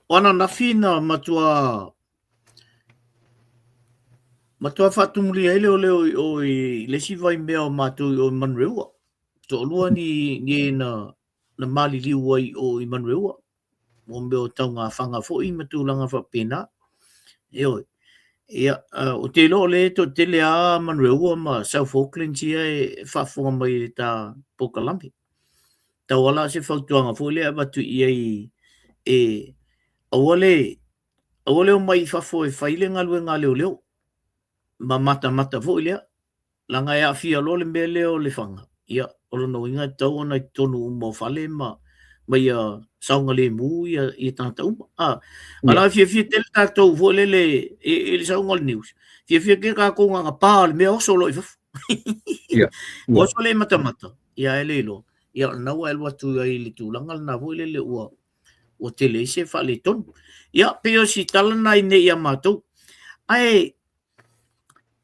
O ananafi na matua matua faatumulia ai leoleo i o i le isi vaimea o matou i o i Manureua. Toalua ni ni e na na maliliu ai i o i Manureua. Mo mea o taugafaga foi ma tulaga faapena. Ioe. Ia, ou te iloa o lea e toatele lava Manureua ma South Auckland ia e faafofoga mai i le ta polokalame. Tauala se fautuaga foi lea e avatu i ai e aua le aua le omai i fafo e fai le galuega a leoleo ma matamata foi lea leaga e aafia loa le mea lea o le fana, ia o lona uiga e tatau ona i totonu uma o fale ma ma ia saogalemu ia ia tagata uma. A a la fiafia tele tatou foi lele i le sauga o le news, fiafia tele tatou na ona pa o le mea oso loa i fafo. Oso le matamata, ia ae le iloa, ia o lena ua e alu atu ai i le tulaga lena foi lele ua ua tele ai se faaletonu. Ia, pei o si tala lena i nei ia matou. Ae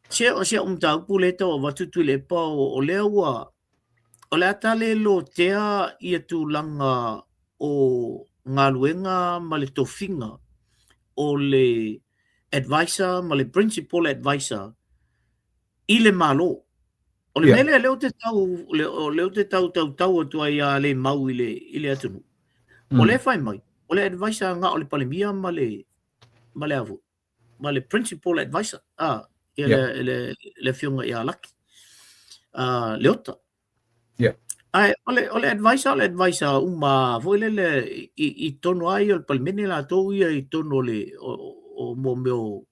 se o si au mataupu lea e tau avatu Tuilaepa, o lea ua o le a ta le lotea ia tulaga o galuega ma le tofiga o le advisor ma le principal advisor i le Malo. O le mea lea lea ou te tau o lea ou te tau tautau atu ai ia Lemau i le i le atunuu. O lea e fai mai, o le advisor na o le Palemia ma le ma le a ma le principal advisor a ia le le le afioga ia Laki Leota. Ae o le o le advisor o le advisor uma foi lele i i totonu lava ia o le Palemene latou ia i totonu o le o o mo mea o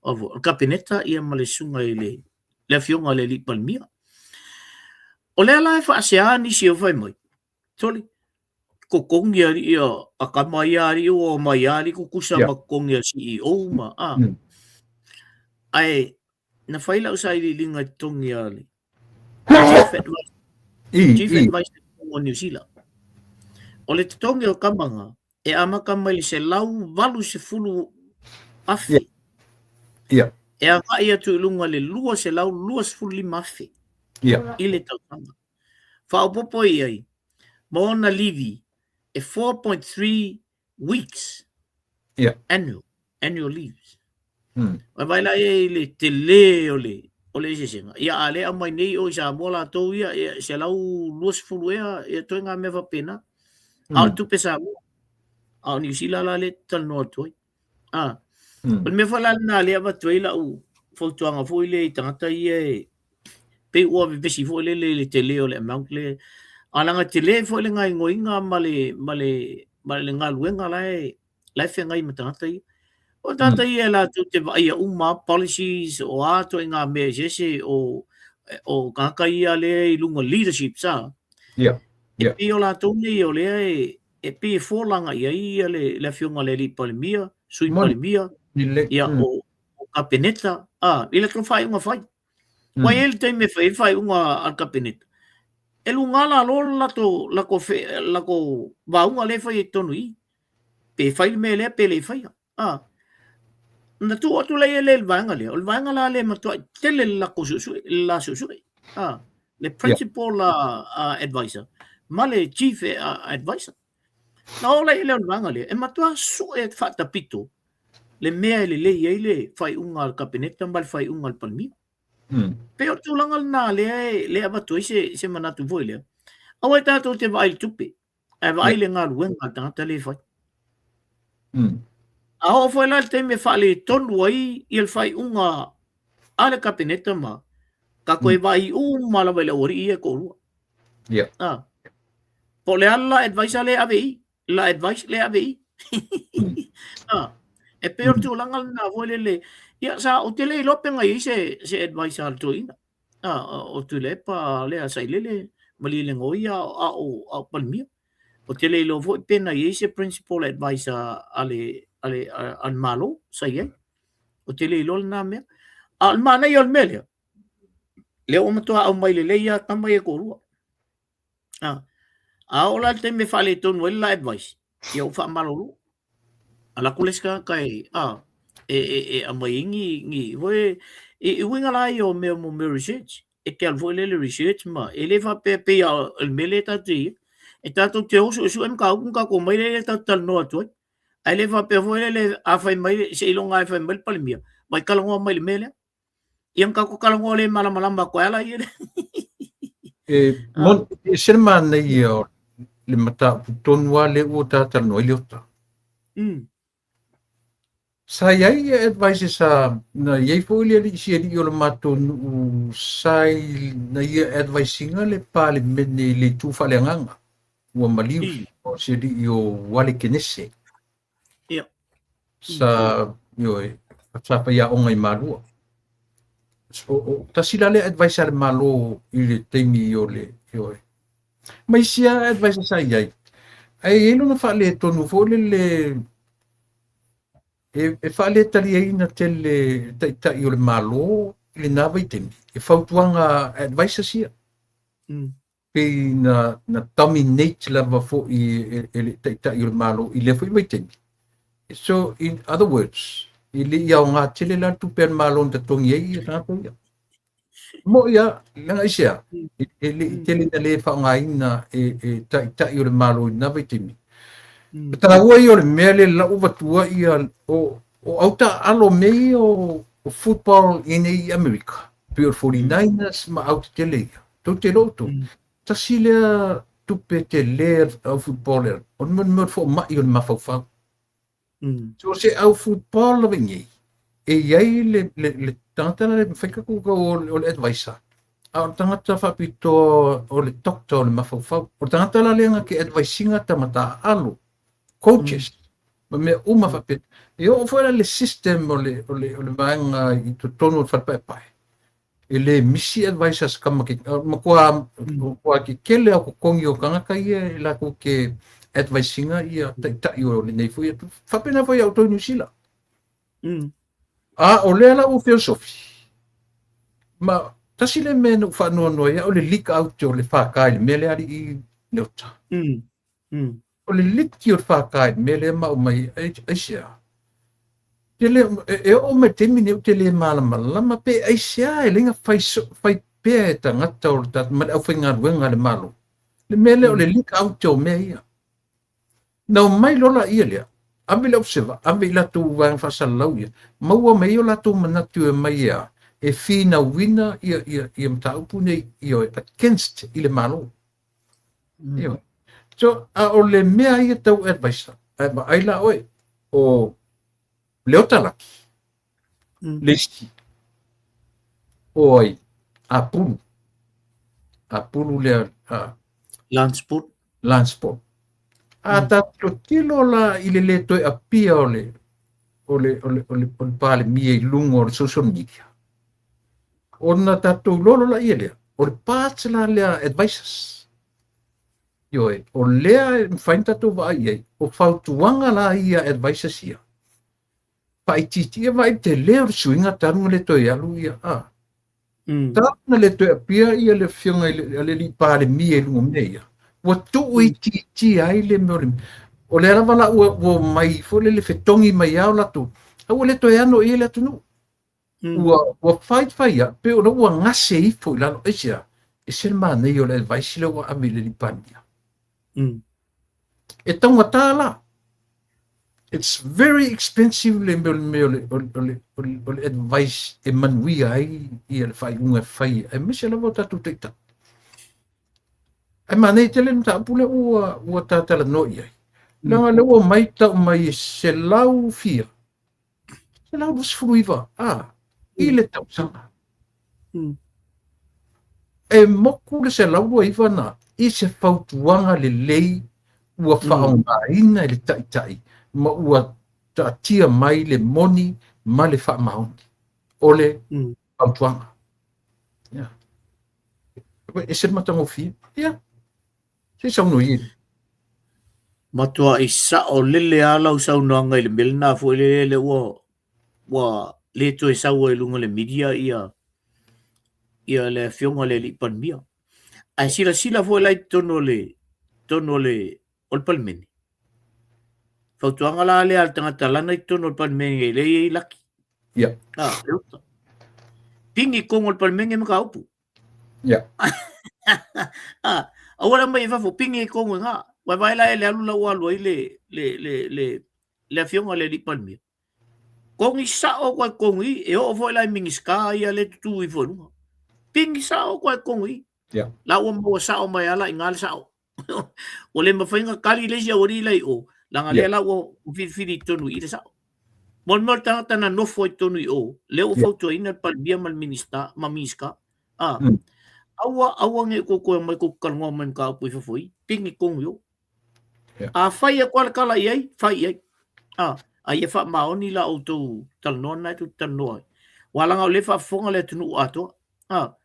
o le Kapeneta ia ma le susuga i le le afioga i le alii Palemia. O lea la e faasea nisi o fai mai, sole, totogi alii ia a tama ia alii ua omai lava alii tutusa ma totogi a CEO ma a. Ae na fai lau sailiiliga i totogi a le Chief Advisor, Chief Advisor o Niu Sila. O le totogi o tama na, e amata mai le 180,000. E agai atu i luga i le 225,000 i le tausaga. Faaopoopo i ai ma ona livi e 4.3 weeks annual, annual leaves. Ua vaai la i ai i le tele o le o le eseesega. Ia a lea aumai nei o i Samoa latou ia, ia 120 ea, ia ituaiga mea faapena. A o le tupe Samoa. A o Niu Sila la lea e talanoa atu ai. A, o le mea foi la lena lea e avatu ai lau fautuaga foi lea i tagata ia e pei ua vevesi foi lele i le tele o le amount lea. A leaga tele foi le gaoioiga ma le ma le ma le galuega la e la e feagai ma tagata ia. O tagata ia latou te vaaia uma lava policies o a ituaiga mea eseese o o tagata ia lea i luga leadership sa. E pei o latou nei o lea e e pei e folaga i ai ia le le afioga i le alii Palemia, Sui Palemia, ia o o Kapeneta, a, i latou faaiuga fai. Ua i ai le taimi e fai ai le faaiuga a le Kapeneta, e luga lalo le latou latou latou vaoga lea e fai ai i totonu i i. Pe fai le mea lea pe le faia. A. Ona tuu atu lea i le vaega lea, o le vaega la lea e matuai tele le latou suesue, le la suesue. A. Le principal advisor ma le chief advisor. Na oo lea i le vaega lea, e matua sue faatapito le mea e lelei ai le faaiuga a le Kapeneta ma le faaiuga a le Palemia. Pei o le tulaga lena lea e lea e avatu ai se, se manatu foi lea. Aua e tatou te vaai i le tupe, ae vaai le galuega a le tagata lea e fai. A oo foi la i le taimi e faaletonu ai ia le faaiuga a le Kapeneta ma tatou e vaai uma lava i le aualii ia e toalua. Ah. Po o le a le la advisor lea e ave i i, la advice lea e ave i i. Ah. E pei o le tulaga lena foi lele, ia sa ou te le iloa pe na i ai se se advisor a le toeaina. Ah, o Tuilaepa lea Sailele, Malielegaoi a o a o Palemia. Ou te le iloa foi pe na i ai se principal advisor a le a le a le Malo sa i ai. Ou te le iloa lena mea. A o le manaia o le mea lea, lea ua matua aumai lelei lava tama ia e toalua. A, a oo la i le taimi e faaletonu ai le la advice, ia ua faamalolo. Alu atu le isi tagata e, a, e, e, e aumai ai ni, ni, foi, i, i uiga la ia o mea mo mea research. E te alu foi lea i le research ma, e le faapea pei lava o le mea lea tatou te i ai. E tatou te o suesue mataupu ona tatou omai lea tatou te talanoa atu ai. Ae le faapea foi lele a fai mai seiloga e fai mai le Palemia, vai talanoa mai i le mea lea. Ia na tatou talanoa le malamalama atu ai ala ia le. E mon e se le manaia o le mataupu tonu lava lea ua ta talanoa ai Leota. Sa i ai ia advice sa na i ai foi le alii si alii o le matou nuu sa i na ia advice ina le Palemene i le itu faaleagaga ua maliu o si alii o Uale Kenese. Sa ioe sa faiaoga i Malua. O, o, tasi la lea advice a le Malo i le taimi o le ioe. Ma isi lava advice sa i ai. Ae i ai lona faaletonu foi lele e, e faaletaliaina tele taitai o le Malo i lena vaitaimi. E fautuaga advices ia. Pei na, na dominate lava foi e, e le taitai o le Malo i lea foi vaitaimi. So, in other words, e le i aoga tele la le tupe a le Malo na totogi ai ia tagata ia. Mo'i a, leaga aisea, e le i tele na le faaaogaina e, e taitai o le Malo i lena vaitaimi. O taua ia o le mea lea lau avatua ia o, o au taaalo mea ia o, o football i nei i Amerika, pei o le 49ers ma au tetele ia. Tou te iloa outou, tasi lea tupe tele a le au footballer, o le mea o le foamai o le mafaufau. So se au football lava i nei, e i ai le, le, le tagata la e mafai tatou o le advisor, a o le tagata faapitoa o le doctor o le mafaufau. O le tagata la lea na te advise ina tama taaalo, coaches, ma mea uma faapea. E oo foi la le system o le, o le, o le vaega i totonu o le fale paepae, e le misi advisors kama ke matua matua kekele a totogi o tagata ia e latou te advise ina ia taitai o lenei foi atunuu. Faapena foi ia outou i Niu Sila. A o lea la ua feosofi, ma tasi le mea na ou faanoanoa ai au, o le leak out o le FK i le mea lea alii Leota. O le liki o le FK i le mea lea ma aumai aisea? Te le, e oo mai le taimi lenei ou te le malamalama pe aisea e le fai, fai pea e tagata o le tatou ma le aufaigaluega a le Malo. Le mea lea o le leak out o mea ia. Na omai loa laia lea, ave le Observer, ave i latou vaega faasalalau ia, maua mai ai o latou manatu e aumai e a, e finauina ia, ia, ia mataupu nei, ioe, against i le Malo. Ioe. So, a o le mea ia tau advisor, ae vaai la oe, o Leota Laki, le isi, o ai, Apulu, Apulu lea, a, Lance Sport. Lance Sport. A ta tilotilo la i le le toe apia o le, o le, o le, o le, o le Palemia i luga o le social media, ona tatou iloa loa laia lea, o le parts la lea advisors. Ioe, o lea e mafai ona tatou vaai i ai, o fautuaga la ia advisors ia, faaitiitia vaai le tele o le suiga talu ona le toe alu ia, a. Talu ona le toe apia ia le afioga i le, le alii Palemia i luga o mea ia, ua tuuitiitia ai le mea o le, o lea lava la ua, ua omai foi lele fetogi mai lava o latou, a ua le toe ano i ai le atunuu. Ua, ua fai fai a, pei ona ua gase ifo i lalo, aisea? Ese le manaia o le advice lea ua ave i le alii Palemia. E taugata la. It's very expensive le mea o le mea o le, o le, o le, o le, o le advice e manuia ai ia le faaiuga e fai, aemaise lava o tatou taitai. Ae manaia tele le mataupu lea ua, ua ta talanoa i ai. Leaga lea ua omai tau mai e 100 fia, 129 a, i le tausaga. E moku le 129 na i se fautuaga lelei ua faaaogaina e le taitai ma ua taatia mai le moni ma le faamaoni o le fautuaga. Ia. E ese le matagofie. Ia. Se i saunoa ia. Matuai sao lele lava lau saunoaga i le mea lena foi lele lea ua ua le toe sau ai i luga o le media ia ia le afioga i le alii Palemia. Ae silasila foi la i totonu o le totonu o le o le Palemene. Fautuaga la lea a le tagata lana i totonu o le Palemene lea e i ai Laki. Ah, Leota. Pigi i totonu o le Palemene mataupu. Ah, aua le aumai i fafo, pigi i totonu i ina. Ua vaai la e le alu la ua alu ai le, le, le, le, le afioga i le alii Palemia, Kogi sao koe kogi e oo foi la i Minisita ia le tutu ifo i luga. Pigi sao koe kogi. Yeah. La ua maua sao mai ala i ngā le sao. Ua le mawhai nga kali le isi aualii la i o. Langa lea la ua filifili i tonu i le sao. Mo le mea o le tagata na nofo i tonu i o, lea ua fautuaina le Palemia ma le Minisita, ma Minisita. Ah. Aua, aua nge ko koe mai ko kalongoa mai mataupu i fafo i. Pigi kogi o. Yeah. Afai e koa le kala i ai, fai i ai. Ah, a ia faamaoni la outou talanoa lena e tou te talanoa ai. Aua leaga o lea e faafofoga le atunuu atoa. Ah,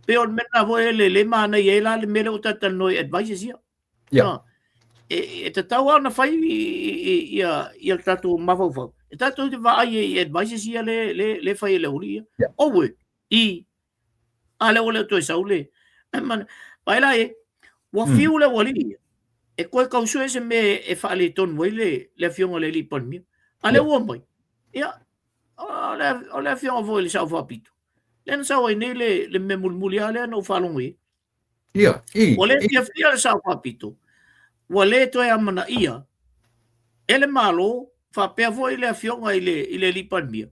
pei o le mea lena foi le le manaia ai la le mea lea ua tatou talanoa i advices ia. Yeah. Ah, e tatau lava ona fai ia le tatou mafaufau. E tatou te vaai i advices ia le fai e le aualii ia. Yeah. Aue, i A lea ua le o toe sau le man vaai la e ua fiu le aualii ia e toe tau sue se mea e faaletonu ai le le afioga i le alii Palemia. A lea ua omai, ia o le afioga foi i le Sao Faapito, lea na sau ai nei le le mea mulimuli lava lea na ou faalogo i ai. Ia, i. Ua le fiafia le Sao Faapito, ua le toe amanaia e le Malo faapea foi le afioga i le i le alii Palemia.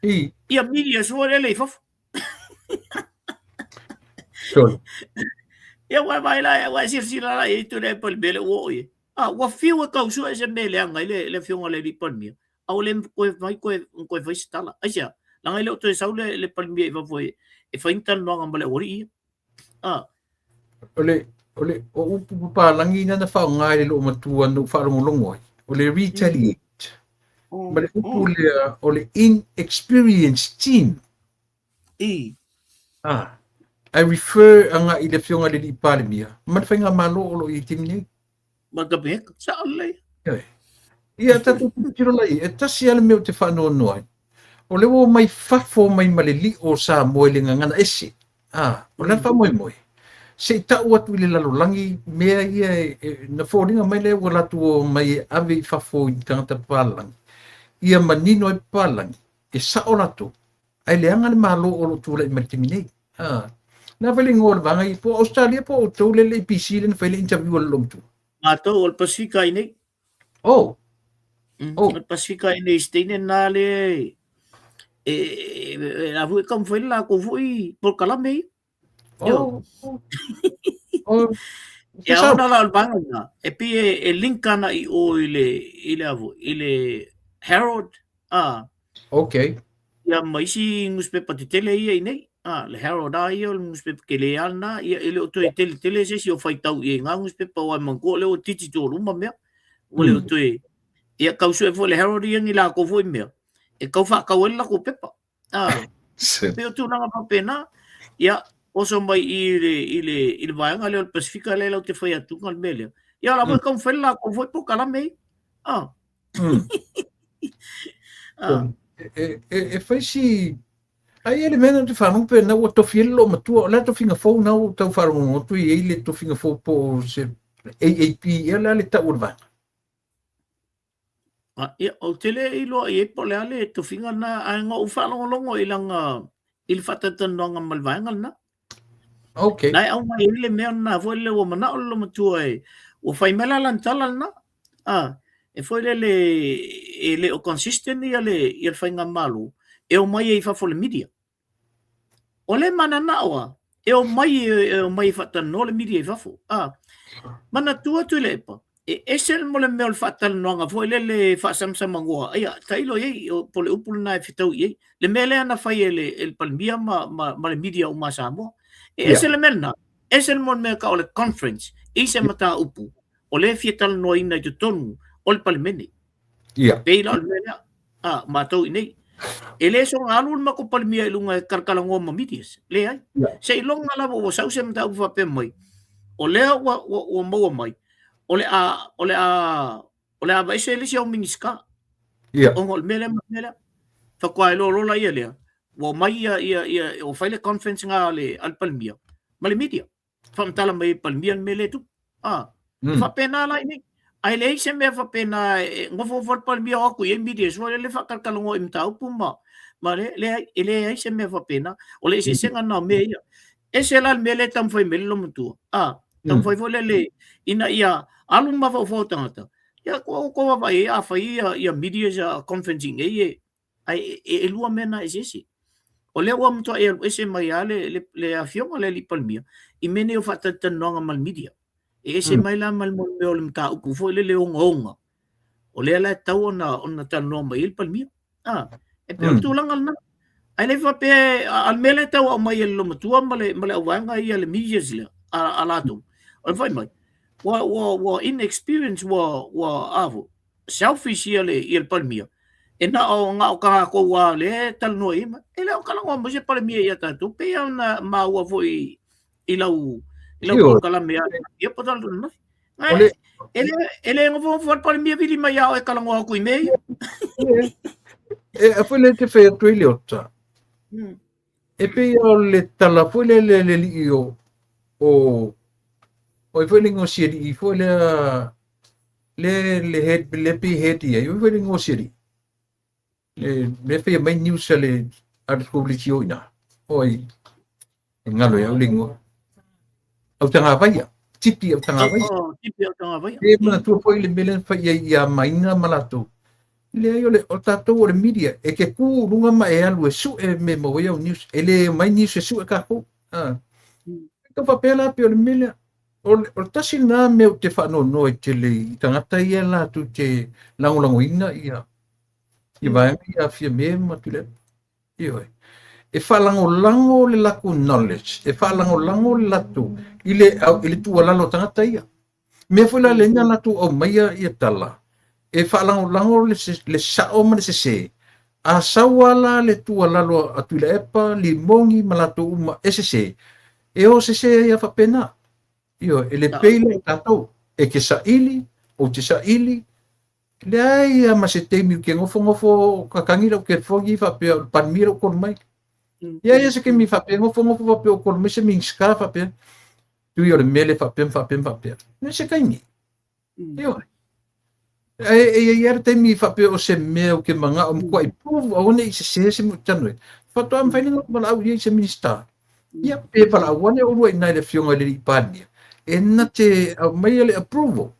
I. Ia media sua lele i fafo. Sorry. Ia ua vaai la, ua e silasila la i ai Tuilaepa i le mea lea ua oo i ai. Ah, ua fiu e tau sue se mea leaga ai le afioga i le alii Palemia, a ua le toe fai toe, toe fai se tala. Aisea? Leaga e le o toe sau le, le Palemia i fafo e, e fai ni talanoaga ma le aualii ia. Ah. O le, o upu papalagi na na faaaoga i le loomatua na ou faalogologo ai, o le retaliate, ma le upu lea o le inexperienced team. I. Ah, I refer agai i le Afioga i le Alii Palemia ma le Faigamalo o lo o i ai i le taimi nei. Ma le Kapeneta, sao lelei. Ioe. Ia, tatou tilotilo la i ai, e tasi lava le mea ou te faanoanoa ai, o lea ua omai fafo mai ma le lio o Samoa i le gagana ese. Ah, o le a le faamoemoe? Se i tau atu i le lalolagi mea ia e, na foliga mai lea ua latou omai e ave i fafo i tagata papalagi, ia manino ai papalagi, e sao latou, ae leaga le Malo o lo o tulai mai i le taimi nei. Ah, na fai le igoa o le vaega ia, po o Australia po o outou le ABC lea na fai le interview a le loomatua. Matou o le Pasifika i nei. Oh. Oh. O le Pasifika i nei Steine na le e la foi taumafai le latou foi polokalame ia. Oh. Oh. Ia ona la o le vaega lena, e pei e link ana i o i le i le avo, i le Herald, ah. Okay. Ia ma isi newspaper tetele ia i nei. Ah, le Herald a ia o le newspaper tele a lena, ia e le o toe tele tele se isi o faitau i ai ngā newspaper aua e manatua o lea ua digital uma mea. Ua le o toe, ia tau sue foi le Herald ia ni latou foi mea, e tau faatau ai le latou pepa. Ah, pei o tulaga faapena, ia, oso mai i le, i le, i le vaega lea o le Pasifika lea lau te fai atu le mea lea. Ia o la foi taumafai le latou foi polokalame ia. Ah. Ah. E fai si ai e le mea na te faalogo pe na ua tofi ai le loomatua, o le a tofiga fou na ua tau faalogologo atu i ai le tofiga fou po o se AAP ea o le a le tau o le vaega? Ah, ia, ou te le iloa i ai po o le a le tofiga lena, ae na ou faalogologo i lana, i le faatalatalanoaga ma le vaega lena. Okay. Na e aumai ai le mea lena foi lele ua manao le loomatua e, ua fai mai la lana tala lena. Ah, e foi lele e le o consistent ia le, ia le faigamalo, e omai ai i fafo le media. O le mananao a, e omai e omai e faatalanoa le media i fafo. A, manatua Tuilaepa, e ese mo le mea o le faatalanoaga foi lele faasamsamagoa, ia, tailo i ai, po o le upu lena e fetaui i ai. Le mea lea na fai e le, e le Palemia ma, ma, ma le media uma a Samoa. E ese le mea lena, ese le mo le mea tau o le conference, i se mataupu, o lea e fia talanoaina i totonu o le Palemene. Ia. Pei la o le mea lea, a, matou i nei. E le soga alu le matou Palemia i luga e talatalanoa ma medias. Leai. Yeah. Seiloga lava ua sau se mataupu faapea mai, o lea ua, ua, ua maua mai, o le a, o le a, o le a aveese le isi au Minisita. Yeah. Ona o le mea lea ma le mea lea. Faatoa iloa loa laia lea, ua omai ia, ia, ia, ua fai le conference nga a le, a le Palemia ma le media. Faamatala mai e Palemia le mea lea e tupu. Ah, e faapena la i nei. Ae leai se mea faapena e nofonofo le Palemia o atu i ai media sua lele faatalatalanoa i mataupu ma, ma le, leai, e leai se mea faapena. O le eseesega lena o mea ia. Ese la le mea lea e taumafai mai ai le loomatua. Ah, taumafai foi lele ina ia alu mafaufau o tagata. Ia, kua ua vaavaai ai a fai ia, ia media ia conference i inei e, ae e, elua mea na eseese. O lea ua matuai alu ese mai lava le, le, le afioga le alii Palemia i mea nei o faatalatalanoaga ma le media. E ese mai la ma le mea o le mataupu foi lele ogaoga. O lea la e tatau ona, ona talanoa mai ai le Palemia. Ah, e pei o le tulaga lena. Ae le faapea, a le mea lea e tau aumai e le olomatua ma le, ma le auvaega ia le medias lea, a, a latou. O le fai mai, ua, ua, ua inexperience, ua, ua, a foi, selfish ia le, ia le Palemia. E na o, na o tatou lava lea e talanoa i ai. E le o talanoa mai se Palemia ia tatou, pei ona maua foi i lau, i lau polokalame a ia po talanoa. E, e le, e le nofonofo le Palemia vili mai ia oe talanoa atu i mea ia. E, a foi le te fai atu ai le ota. E pei o le tala foi le le le alii o o o ai foi le igoa o si alii foi lea le le head le pei head i ai o ai foi le igoa o si alii le le faia mai news a le a le Kolisi o i ina o ai e galo ia au le igoa Autagavaia Tipi Autagavaia. Oh, Tipi Autagavaia. E manatua foi le mea lea na fai ai ia Maina ma latou. Leai, o, le, o tatou o le media, e te kū i luga ma e alu e sue mea e maua ai au news. E le omai news e sue tatou. Ah. Tau faapea la pei o le mea lea. O le, o le tasi lena mea ou te faanoanoa ai tele i tagata ia latou te lagolagoina ia, ia vaega ia a Fiame ma Tuilaepa. Ioe. E faalagolago le latou knowledge, e faalagolago le latou i le, i le tuualalo a tagata ia. Mea foi la lea na latou aumaia ia tala, e faalagolago le, le sao ma le sese. A sau lava la le tuualalo a Tuilaepa, Limogi ma latou uma e sese, e o sese ai lava faapena. Ioe, e le pei la i tatou, e te saili, ou te saili, Leai lava ma se taimi ou te nofonofo kakagi lau telefoni faapea o le Palemia lea ua call mai. Leai lava se taimi faapea nofonofo faapea ua call mai se Minisita faapea, tui o le mea lea faapea ma faapea ma faapea. Leai se taimi. Ioe. Ae e i ai lava le taimi faapea o se mea ou te manao matuai prove aua ne i sese se mea ou te talanoa ai. Faatoa mafai ona ou valaau i ai i se Minisita. Ia pe valaau ane oulua i ina i le Afioga i le Alii Palemia e na te aumaia le approval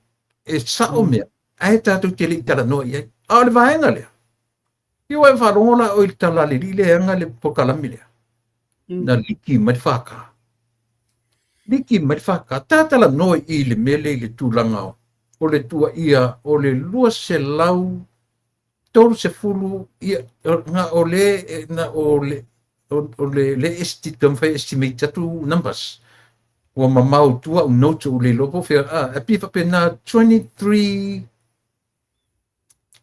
e sao mea ae tatou te le i talanoa i ai. A o le vaega lea, ia ua e faalogo la oe i le tala a le alii lea e ana le polokalame lea. Na liki mai le FK. Liki mai le FK. Ta talanoa i le mea lea i le tulaga o le tuuaia o le 200 30, ia, na o le, na o le, o le, le esti, taumafai e estimate atu numbers. Ua mamao i tua au notes ua ou le iloa po o fea, a, e pei e faapena 23,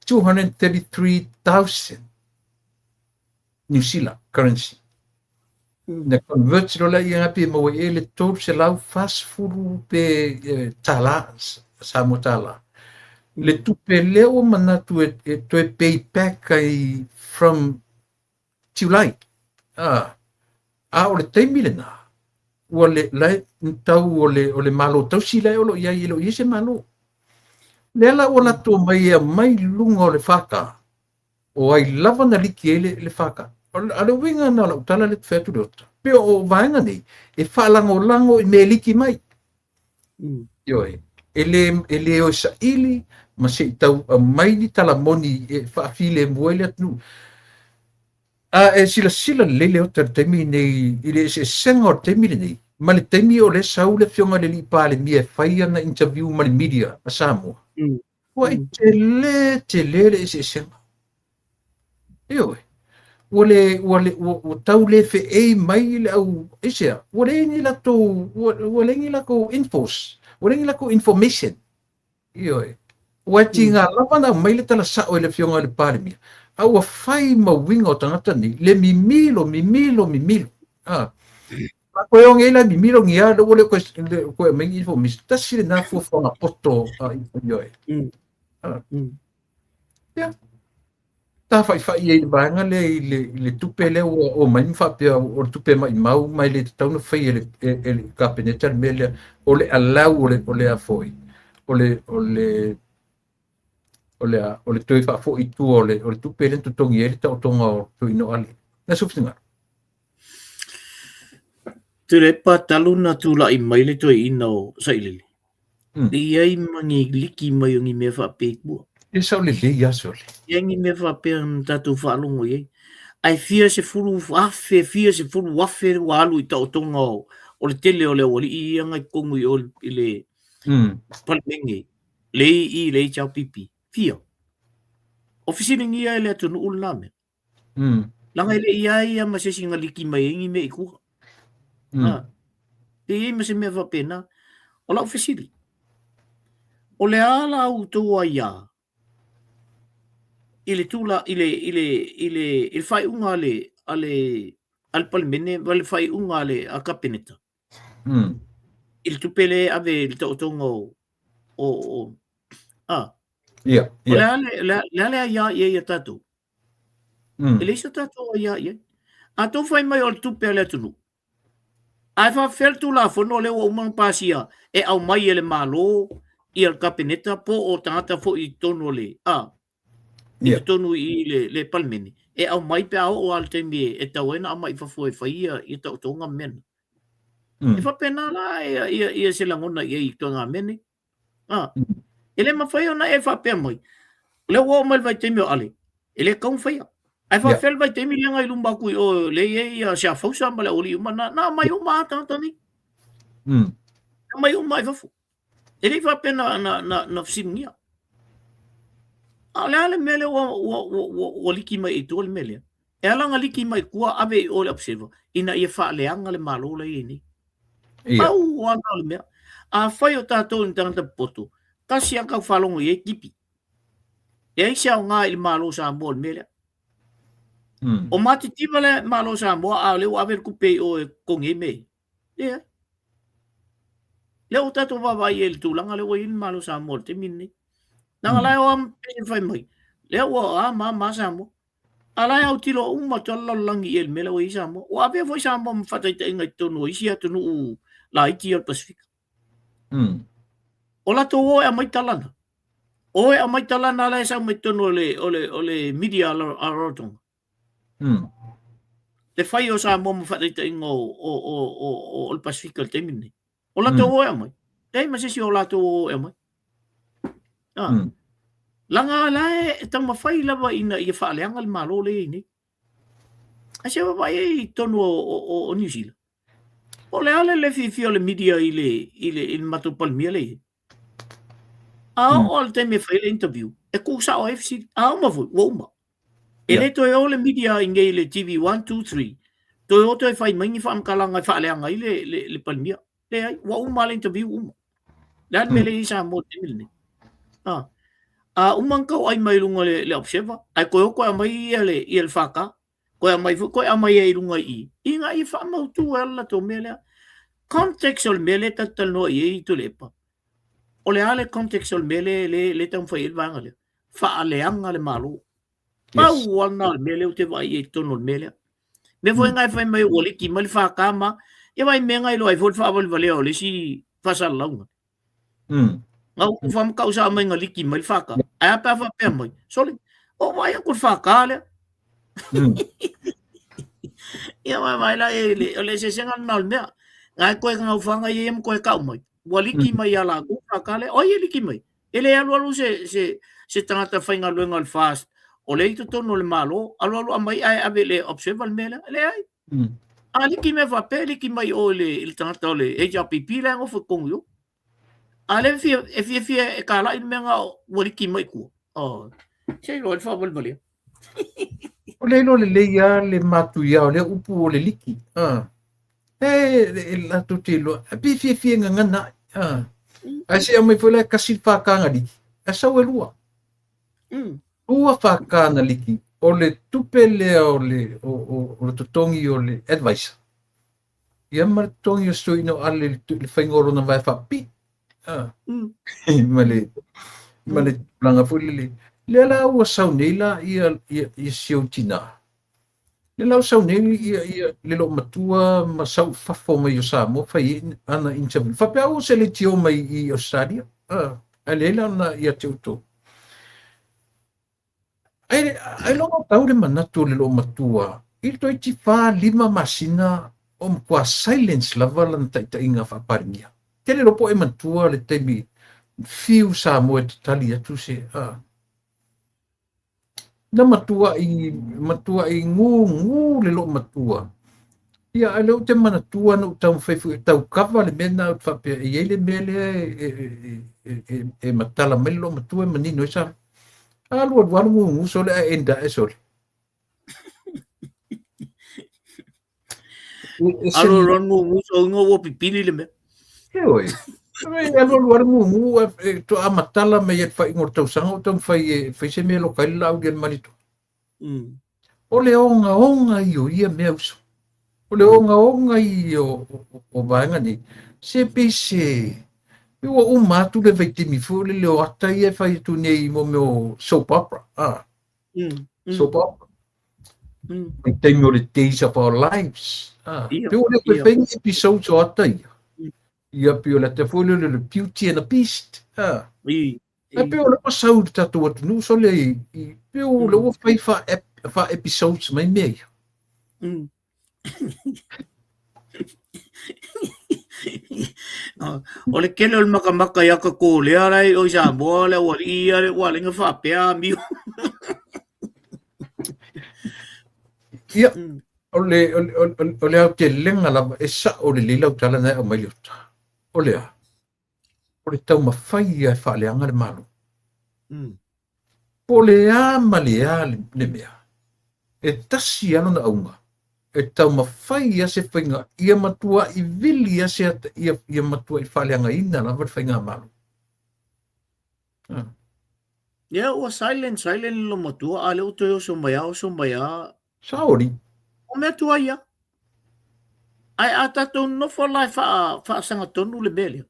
233,000 New Zealand currency. Na convert loa lea ia pe maua ai le 340 pe tālā, Samoa tālā. Le tupe lea ua manatu e, e toe pay back ai from July. Ah, a o le taimi lena, ua le, la e tau o le, o le Malo tausi la e o lo o i ai, e le o i ai se Malo. Lea la ua latou omai e aumai i luga o le FK, O ai lava na liki ai le, le FK. O le uiga na o lau tala lea fai atu Leota. Pei o vaega nei, e faalagolago i mea e liki mai. Ioe. E le, e le o e saili ma se i tau aumai ni tala moni e faafilemu ai le atunuu. A e silasila lelei Leota i le taimi nei, i le eseesega o le taimi lenei, ma le taimi o lea sau le Afioga i le Alii Palemia e fai ana interview ma le media a Samoa. Ua i tele, tele le eseesega. Ioe. Ua le, ua le, ua, ua tau le feei mai le au, aisea, ua leai ni latou, ua, ua leai ni latou infos, ua leai ni latou information. Ioe. Ua e tiga lava ona aumai le tala sao e le Afioga i le Palemia, a ua fai ma uiga o tagata nei, le mimilo, mimilo, mimilo. Ah. A koe o ngei la mimilo ngi a, ua le koe, le koe aumai ni information. Tasi lena fuafuaga poto a Ioe. Ah. Ia. Tafaifa'i ai i le vaega lea i le, i le tupe lea ua omai ma faapea o le tupe maimau ma e le tatau ona faia e le, e, e le Kapeneta le mea lea o le allow o le, o le a foi, o le, o le, o le a, o le toe faafoi i tua o le, o le tupe lea na totogi ai le taotoga o Toeaina Ali. Na sou finagalo. Tuilaepa talu na tula'i mai le toeaina o Sailele. E i ai ma ni liki mai o ni mea faapea i tua. E sao lelei lava sole. E i ai ni mea faapea na tatou faalogo i ai. Ae fia 10,000, fia 10,000 ua alu i taotoga o le tele o le aualii ia na i totonu i o i le Palemene, le i le HRPP. Fia. O fesiligia e le atunuu lena mea. Leaga e le i i ai ia ma se isi na liki mai ai ni mea i tua. E i ai ma se mea faapena. O lau fesili, o le a la outou aiā i le tula i le i le i le i le faaiuga a le a le a le Palemene ma le faaiuga a le a Kapeneta i le tupe lea e ave i le taotoga o o o a O le a le le a le aiā i ai ia tatou? E leai se tatou aiā i ai. A tou fai mai o le tupe a le atunuu, ae faapefea le Tulafono lea ua uma ona pasia e aumai e le Malo ia le Kapeneta po o tagata foi i totonu o le a i totonu i le le Palemene e aumai pe a oo lava i le taimi e tatau ai ona aumai i fafo e fai ia ia taotoga ma mea na. E faapena la ia ia ia se lagona i ai i ituaiga mea nei. A, e le mafai ona e faapea mai, o lea ua oo mai le vaitaimi o Ale, e le tatau ona faia. Ae faapefea le vaitaimi lea na i luma atu i o lea e i ai ia Siafausa ma le aualii uma, na, na aumai uma lava tagata nei. Na aumai uma i fafo. E le i faapea na, na, na, na fesiligia. A o le a le mea lea ua, ua, ua, ua, ua liki mai i tua le mea lea? E ala ona liki mai tua ave i o le Observer ina ia faaleaga le Malo la e i ai nei. Pau lava lena o le mea. Afai o tatou ni tagata popoto, tasi lava tau faalogo i ai tipi. Leai se aoga i le Malo o Samoa o le mea lea. O matitiva le Malo o Samoa a o lea ua ave le tupe i o e totogi ai mea ia. Leai. Lea ua tatou vaavaai i ai i le tulaga lea ua i ai le Malo o Samoa i le taimi lenei. Leaga la e o lava ma fai mai, lea ua a ma a ma a Samoa. A la e autilo uma atu lava le lalolagi i ai i le mea lea ua i ai Samoa. Ua avea foi Samoa ma faataitaiga i totonu o isi atunuu laiti ia o le Pasefika. O latou o e aumai tala na. O e aumai tala na la e sau mai totonu o le, o le, o le media a Rarotonga. Le fai o Samoa ma faataitaiga o, o, o, o, o, o le Pasefika i le taimi lenei. O latou o e aumai. Leai ma se isi o latou o e aumai. Ah. Leaga la e taumafai lava ina ia faaleaga le Malo lea e i ai nei. Ae se vaavaai ai i totonu o, o, o, o Niu Sila. O le a le le fiafia o le media i le, i le, i le matou Palemia lea e i ai. A oo lava i le taimi e fai ai le interview, e tuu sao ai fesili. A uma foi, ua uma. E le toe o le media i nei le TV 1, 2, 3, toe o toe fai mai ni faamatalaga e faaleaga ai le, le, le Palemia. Leai, ua uma le interview uma. Le a le mea lea e i ai Samoa i le taimi lenei. A, a uma ona tau ai mai luga le, le Observer, ae toe o toe aumai ia le, ia le FK, toe aumai foi, toe aumai ai i luga i i, ina ia faamautu ai le latou mea lea. Context o le mea lea tatou te talanoa i ai Tuilaepa, o le a le context o le mea lea, lea, lea e taumafai ai le vaega lea? Faaleaga le Malo. Pau lava lena o le mea lea ou te vaai i ai i totonu o le mea lea. Mea foi na e fai mai ua liki mai le FK ma, ia vaai mea na iloa ai foi le faavalevalea o le isi faasalalauga. Na ou whamakau sa mai nga liki mai le FK. Ae a pe a faapea mai, sole, o vaai atu le FK lea. Ia vaai vaai la e le, o le eseesega lena o le mea. Nga e koe ngau whanga ia ma koe kau mai. Ua liki mai ia latou FK lea. O ai e liki mai? E le alualu se, se, se tagata faigaluega o le FAST o lea i totonu o le Malo, alualu aumai ae ave i le Observer le mea lea. E leai. A liki mea faapea, e liki mai o i le, i le tagata o le HRPP la e nofo i totonu i o. A lea e fia, e fiafia e kalai le mea nga ua liki mai i tua. Oh, se iloa i le faavalevalea. O le iloa lelei lava le matuia o lea upu o le liki. Ah. E, e latou te iloa. E pei fiafia e gagana ai. Ah. Ae se aumai foi la e kasi le FK na liki. Ae sau e lua. Lua FK na liki. O le tupe lea o le, o, o, o le totogi o le advisor. Ia ma le totogi o se toeaina o Ale i le faiga o lona vae faapipii. Ah. Ma le, ma le tulaga foi lele. Lea la ua sau nei la ia, ia, ia si ou tinā. Lea la ua sau nei ia, ia le loomatua ma sau i fafo mai o Samoa fai ai ana interview. Faapea ua se leitio mai i Australia. Ah, ae leai la ona ia te outou. Ai, ailoga tau le manatu o le loomatua i le toeitiiti 4, 5 masina o matua silence lava lana taitaiga faa-Palemia. Tele loa po o e manatua le taimi Fiu Samoa e tatali atu se, a. Na matuaʻi, matuaʻi gūgū le loomatua. Ia, a o lea ou te manatua na ou taumafai foi e tau kava le mea lena ou te faapea e i ai le mea lea e, e, e, e, e matala mai le loomatua e manino ai sa. Alu alu alu gūgū sole ae enda ae sole. Alu alu alu gūgū so ua pipili le mea. Ioe. Alu alu alu gūgū e toa matala mai e faaiuga o le tausaga o taumafai e fai se mea e loka ai le laau i le Malietoa. O le ogaoga ia o ia mea uso. O le ogaoga ia o vaega nei. Se pei se ua uma atu le vaitaimi foi lele o ata ia e fai atu nei mo mea o soap opera. Ah. Soap opera. Vaitaimi o le Days of Our Lives. Ah. Pe ua le toe fai ni episodes o ata ia. Ia pei o le ata foi lele o le Beauty and the Beast. Ah. E pei o lea ua sau i le tatou atunuu sole i pei o lea ua fai fa episodes mai mea ia. O le tele o le makamaka i aka kōlea la i o i Samoa le aualii ia le ua ala ai ona faapea amio. Ia, o le, o le, o le, o le aotelega lava e sa'o lelei lau tala na e aumai Leota. O le a? O le taumafai ia e faaleaga le Malo. Po o le a ma le a le mea, e tasi lava lona auga, e taumafai ia se faiga ia matua'i vili ia se ata, ia, ia matua'i faaleagaina lava le faigamalo. Ah. Ia, ua silent, silent le loomatua, a o lea ua toe oso mai a, oso mai a. Saoli. O mea tuai ia. Ae a tatou nonofo la e faasagatonu le mea lea,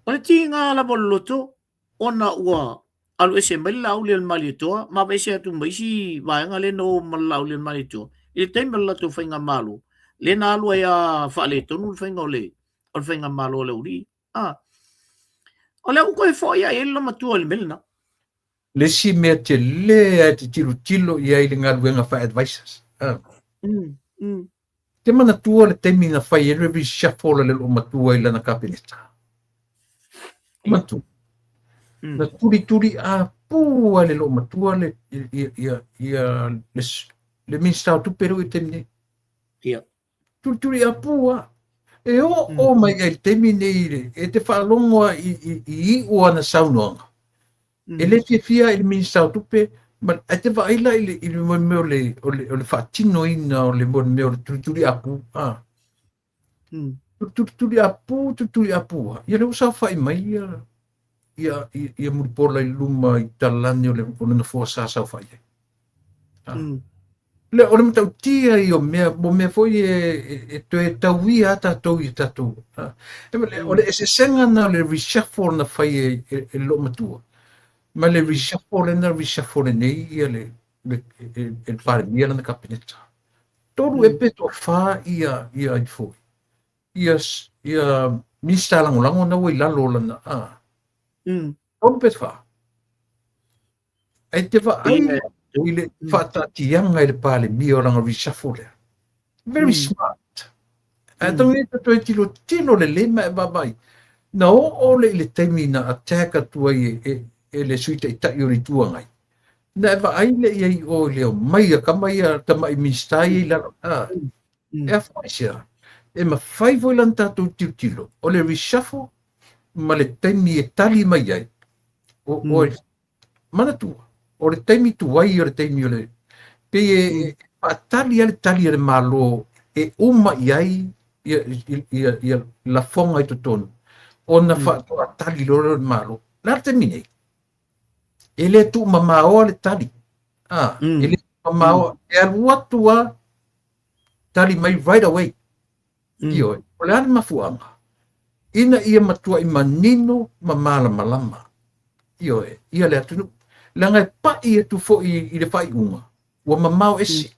o le tiga lava o le loto ona ua alu ese mai le Laaulialemalietoa ma aveese atu ma isi vaega lea na o ma le Laaulialemalietoa i le taimi o le latou faigamalo, lea na alu ai a faaletonu le faiga o le faigamalo a le aualii. Ah. O lea ua toe foi ai le loomatua i le mea lena. Le isi mea tele lava e te tilotilo i ai i le galuega faa-advisors. Ah. Te manatua le taimi na fai ai le reshuffle a le loomatua i lana Kapeneta. Manatua. Na tulituli apū lava e le loomatua le, ia, ia, ia, le, le Minista o Tupe lea ua i le taimi nei. Ia. Tulituli apū lava. E oo mai ai i le taimi nei, e te faalogo lava i iu o ana saunoaga. E le fiafia i le Minista o Tupe, ma, ae te vaai la i le, i le mea o le, o le, o le faatinoina o le mea o le tulituli apū. Ah. Tulituli apū, tulituli apū. Ia lea ua saofai mai ia, ia, ia, ia Mulipola i luma i talane o le, o le nofoa sa saofai ai. Ah. Le, o le matautia ia o mea, mo mea foi e, e, e toe tauia a tatou i tatou. Ah. E, o le eseesega na o le reshuffle na fai e, e, e le loomatua. Ma le reshuffle na reshuffle nei ia le, le, e, e le Palemia lana Kapeneta. Tolu e pe toafa ia, ia ai foi. Ia, ia Minista lagolago na ua i lalo o lana, ah. Tolu pe fa. Ae te vaai i le faataatiaga i le Palemia o lana reshuffle lea. Very smart. Ae tau nei toe tilotilo lelei ma e vaavaai. Na oo lea i le taimi na attack atu ai e, e, e le Sui Taitai o le Itu Agai. Na e vaai lea i ai o i le omai a kama ia tama'i Minista ia i lalo. Ah. E afua i se a? E mafai foi la ona tatou tilotilo o le reshuffle ma le taimi e tali mai ai o, o Manatua, o le taimi tuai o le taimi o le pei e mm. faatali a le tali a le Malo e uma i ai ia, ia, ia lafoga i totonu ona mm. faatoa tali loa le Malo. Le a le taimi nei? E le tuumamaoa le tali. Ah, mm. E le tuumamaoa. Mm. E alu atu a tali mai right away. Ioe, o le a le mafuaaga? Ina ia matuai manino ma malamalama, ioe, ia le atunuu. Leaga e paʻi atu foi i le faaiuga, ua mamao ese.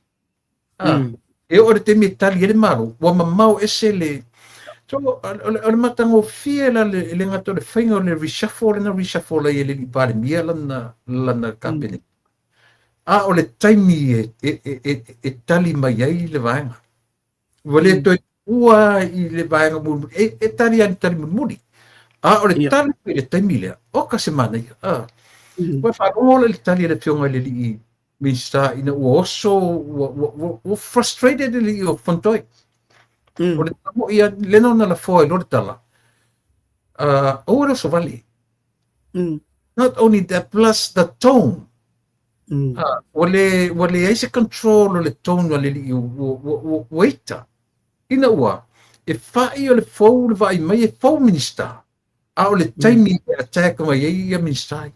Ah, e oo i le taimi e tali ai le Malo, ua mamao ese le... So, o le matagofie la le, le gata o le faiga o le reshuffle lena reshuffle ai e le alii Palemia lana, lana Kapeneta. A o le taimi e, e, e, e, e tali mai ai le vaega. Ua le toe tuua i le vaega mulimuli. E, e tali lava i le tali mulimuli. A o le tali i le taimi lea, oka se manaia. Ua faalogo la i le tali a le Afioga i le alii Minisita ina ua oso, ua frustrated le alii o Fontoe. O le tala moi ia, lea na ona lafoa ai loa le tala, aua le oso vale. Not only that, plus the tone. Ua leai se control o le tone a le alii, ua ita. Ina ua, e fai o le fou le vaai mai e fou Minisita, a o le taimi e attack mai ai ia Minisita ia.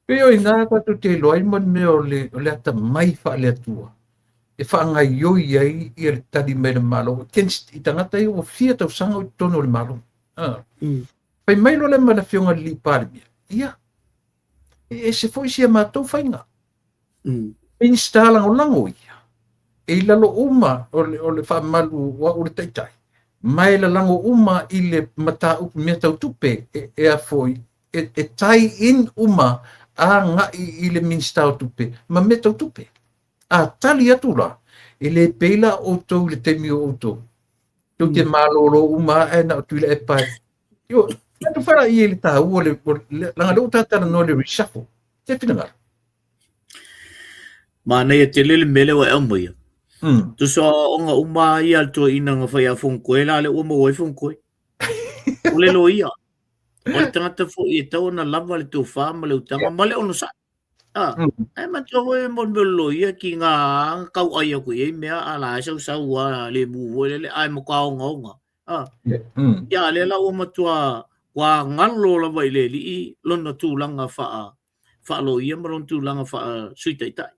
Pei o i ina tatou te iloa ai ma le mea o le atamai faale-Atua e faagaioi ai ia le tali mai le Malo against i tagata ia ua fia tausaga o i totonu o le Malo. Fai mai loa lea ma le Afioga i le alii Palemia, ia, e ese foi si a matou faiga. Minisita lagolago ia, e i lalo uma o le faamalu o au le taitai, ma e lalago uma i le mataupu mea tau tupe e a foi, e tie in uma agai i le Minisita o Tupe ma mea tau tupe. A tali atu la, e le pei la outou i le taimi o outou. Tou te malolo uma ae na o Tuilaepa e. Io, atu fara i le taua le, langa le ua talanoa le reshuffle. Te finagalo. Manaia tele le mea lea ua e aumaia. Tusa o uma ia le toeaina na fai a Fonotoe la lea ua maua ai Fonotoe. O le loia. O le tagata foi e tatau ona lava le tofa ma le utaga ma le onosai. Ae manatua foi mo le mea o le loia ki ngā tau ai atu i ai mea a la e sausau a le mu foi lele ae matua ogaoga. Ia lea la ua matua ua galo lava i le alii lona tulaga faaloia ma lona tulaga faa-Sui Taitai.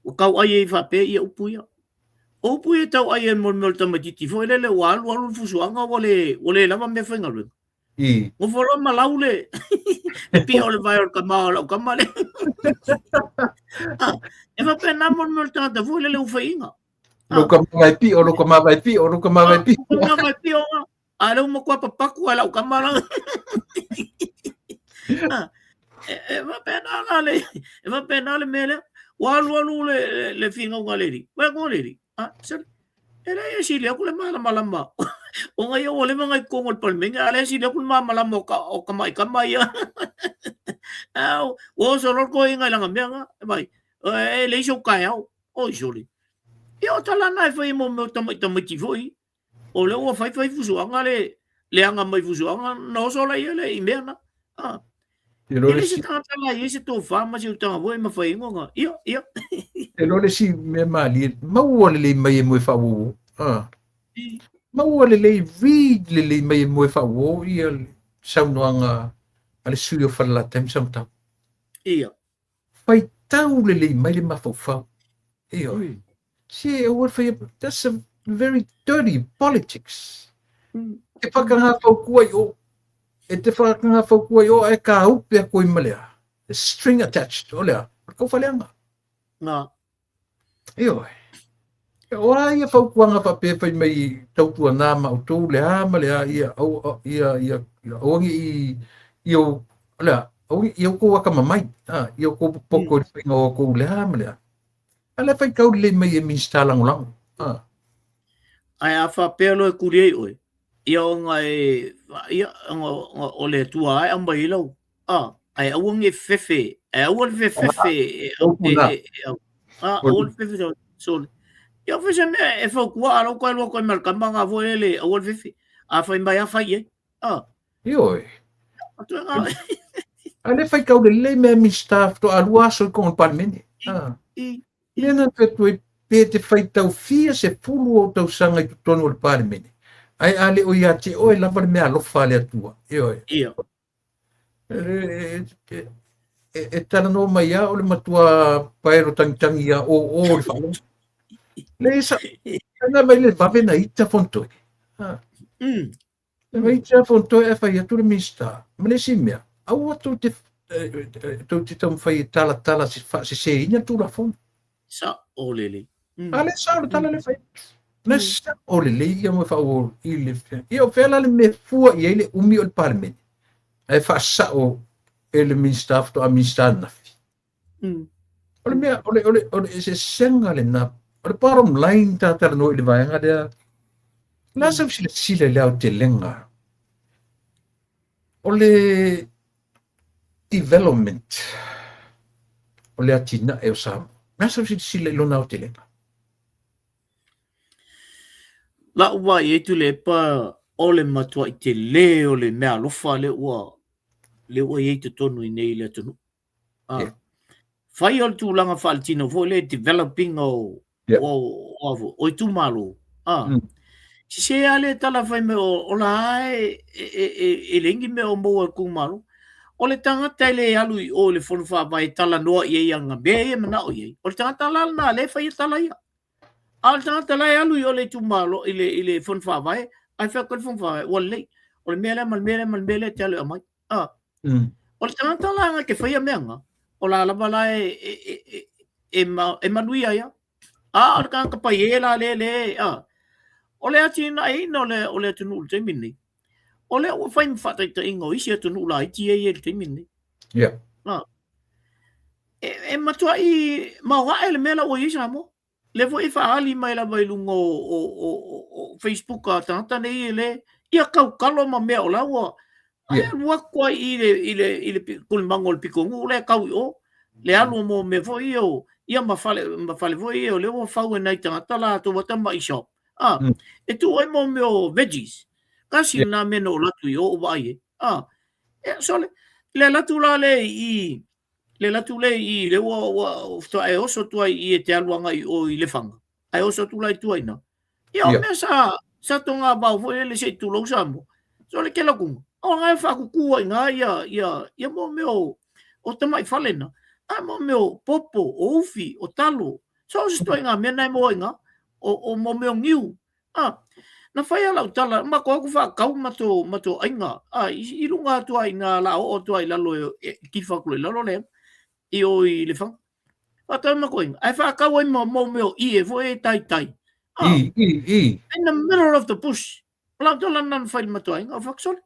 Ua tau ai ai faapea ia upu ia. O upu ia tau ai ai mo le mea o le tamaitiiti foi lele ua alu alu le fusuaga ua le lava mea faigaluega. Nofo loa ma lau le pia o le vae o le kama o lau kama le. E faapena mo le mea o le tagata foi lele ua faiina. Lou kama vai pio, lou kama vai pio, lou kama vai pio. Lou kama vai pio. A lea ua matua papaku ai lau kama la. E faapena la le, e faapena le mea lea. Ua alu alu le finauga a le alii. Vai atu le alii. Sole, e leai e sili atu le malamalama. Ona ia ua leva ona i totonu o le Palemene, a o lea e sili atu le malamalama o tamai tama ia. Ua oso loa le toeaina i lana mea na. Vai, e leai sou taeao. Oi sole. Ia o tala na e fai mo mea o tamai tamaiti foi. O lea ua fai fai fusuaga le leaga mai fusuaga na oso laia le i mea na. E le se tagata la i ai se tofa ma se utaga foi e mafai ai ona ia, ia. E iloa le isi mea malie, maua lelei mai e moe faauouo. Maua lelei, read lelei mai e moe faauouo ia le saunoaga a le sui o Falelatai ma Samatau. Ia. Faitau lelei mai le mafaufau. Ioe. Se aua le faia, that's a very dirty politics. E whakangāwhaukua i o, e te whakangāwhaukua i o ae ka upe a koe ma lea. String attached, o lea, o le kaufaleaga. Ngā. Ioe. O a ia fautuaga faapea fai mai tautuana ma outou le a ma le a ia au ia ia ia aua ne i ia o le a aua ne i ia outou akamamai a ia outou popoto i le faiga o outou le a ma le a. A o le faitau lelei mai e Minisita Lagolago a. Ae a faapea loa e tuli ai oe, ia ona e ia ona o le Atua lava e aumai ai lau a ae aua ne i fefe, ae aua le fefefe e aua le fefe sole. Ia fai se mea e fautua a lau toe alu atu ai ma le tama na foi lele aua le fefe. A fai mai a fai i ai. A. Ioe. A le faitau lelei mea Minisita faatoa lua aso i totonu o le Palemene. Mea na fai atu ai pe te faitau fia sefulu ou tausaga i totonu o le Palemene, ae a le o ia te oe lava le meaalofa a le Atua. Ioe. Ia. E talanoa mai lava o le matua paelo tagitagi ia o o le faalogo. Le sa, na mai le vave na ita Fontoe. Na mai ita Fontoe ae fai atu le Minisita. Ma le isi mea, aua tou te tou te taumafai e talatala faaseseina le Tulafono. Sao lelei. A le sao le tala le fai atu. Na sao lelei ia moe faaauau i le Ia o fea la le mea e fua i ai le umi o le Palemene ae faasao e le Minisita faatoa Minisita ananafi. O le mea, o le, o le, o le eseesega lena. O le bottom line ta talanoa i le vaega lea, O le a sau silasila i le aotelega o le development o le atinae o Samoa? O le a sau silasila i lona aotelega? La'u vaai ai Tuilaepa o le matua'i telē o le meaalofa lea ua lea ua i ai i totonu i inei i le atunuu. Ah. Yeah. Fai o le tulaga faaletino foi le developing o Yeah. o o, o itumalo. Ah. Sese lava le tala fai mai o, o la e, e, e, e, e leai ni mea o maua e itumalo. O le tagata e le alu i o i le fono faavae e talanoa i ai ana mea ia e manao i ai. O le tagata la lena lea e faia tala ia. A o le tagata la e alu i o le itumalo i le, i le fono faavae, ae fai atu ai le fono faavae, ua lelei. O le mea lea ma le mea lea ma le mea lea e te alu e aumai. Ah. O le tagata la na te faia mea na, o la lava la e, e, e, e, e, ma, e manuia ia. A o le tagata paie la le le, a. O le atinaeina o le, o le atunuu i le taimi lenei, o lea ua fai ma faataitaiga o isi atunuu laiti ia e i ai i le taimi lenei. Yeah. A. E, e matuai maoae le mea la ua i ai Samoa. Lea foi e faaali mai lava i luga o, o, o, o Facebook a tagata nei e le ia tautalo ma mea o la ua ai Yeah. alu atu ai i le i le i le tulimaga o le pitonuu lea e tau i o le alu mo mea foi ia o ia ma fale ma fale foi ia o lea ua fau e nai tagata latou a tamai shop a e tuu ai mo mea o veggies tasi Yeah. lena mea na ou alu atu i o ou vaai ai a e sole le alu atu la lea i le alu atu lea i le ua ua faatoa e oso atu ai i e te alu agai i o i Lefaga, ae oso atu la i tua i ina. Ia o Ia. mea sa sa togavao foi lele se i tulou Samoa. So le kela kuga, o nga e whaakuku ai ngā ia, ia, ia mo mea o, o tamai fale na. A mo mea o popo, o ufi, o talo. So o se toi ngā mea nai mo ai ngā, o, o mo mea o niu. A, na whai a lau tala, ma ko aku whaakau ma tō, ma tō ainga. A, i, i lunga atu ai ngā la o atu ai lalo e, e kifa atu i lalo le, i o i Lefaga. Whaatau ma ko inga. Ai whaakau ai mo, mo mea o ie foi e tai tai. A, I, i, i. in the middle of the bush. O lau tala nana whai le matua inga, o whakasole.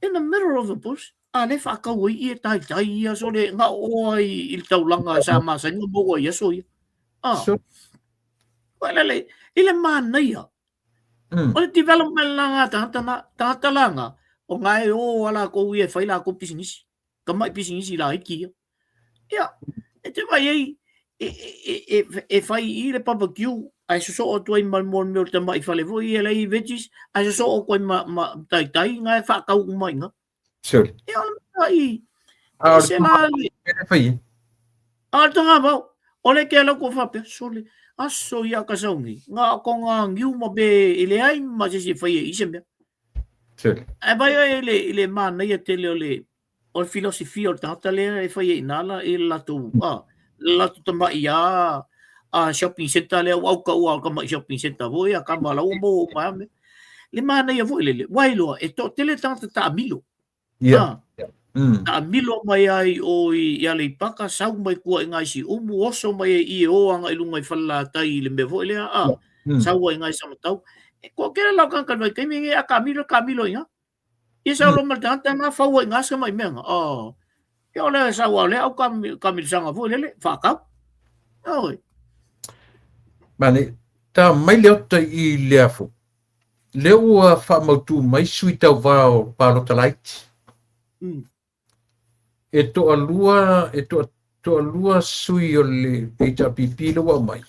In the middle of the bush, a le whaakau ai ie tai tai ia sole ngā oa i, i le taulanga sa masainga mo ua i aso ia. A, So, Well, le, i le manaia. O le development la ngā tangata na, tangata la ngā, o ngā e o a lākou ia e whai lākou pisinisi. Ka mai pisinisi la iki ia. Ia, e te vai ei, e, e, e, e whai i le barbecue, ai soso atu ai ma mo mea o te mai whale foi e lei veggies, ai soso o koe ma, ma taitai, ngā e whakau umai ngā. Sure. Ia, o le mea i, A o e le se la le, e whai e. A le tanga vau, o le ke lau ko whapea, sole, aso ia ka saungi, ngā ko ngā ngiu ma be i le ai ma se se whai e i se mea. Sure. Ai vai ai le, i le mānaia tele o le, o le filosofia o le tangata lea e whai e inala i le latou, a, le latou tama'i a, a shopping center lea ua auka ua o tama'i shopping center foi a kama lau mo o mai ame. Le mānaia foi lele, wailoa, e toatele tagata taamilo. Yeah. Ah. Taamilo mai ai o i, i Aleipaka, sau mai kua i ngai Siumu, oso mai e i e o anga i lunga i Falelatai i le mea foi lea, a, sau ai ngai Samatau. E koa kera lau kanga kalwai taimi nge a kamilo, kamilo i ngā. Ia sau lo ma le tagata na fau ai ngā sa mai mea ngā. Oh. Ia o le sau au le au kamilisanga foi lele, whaakau. Oi. Mane, tā mai le ota i le afo. Le ua whaamautu mai sui tau vao pālota laiti. E toalua, e toa, toalua sui o le HRPP le ua mai.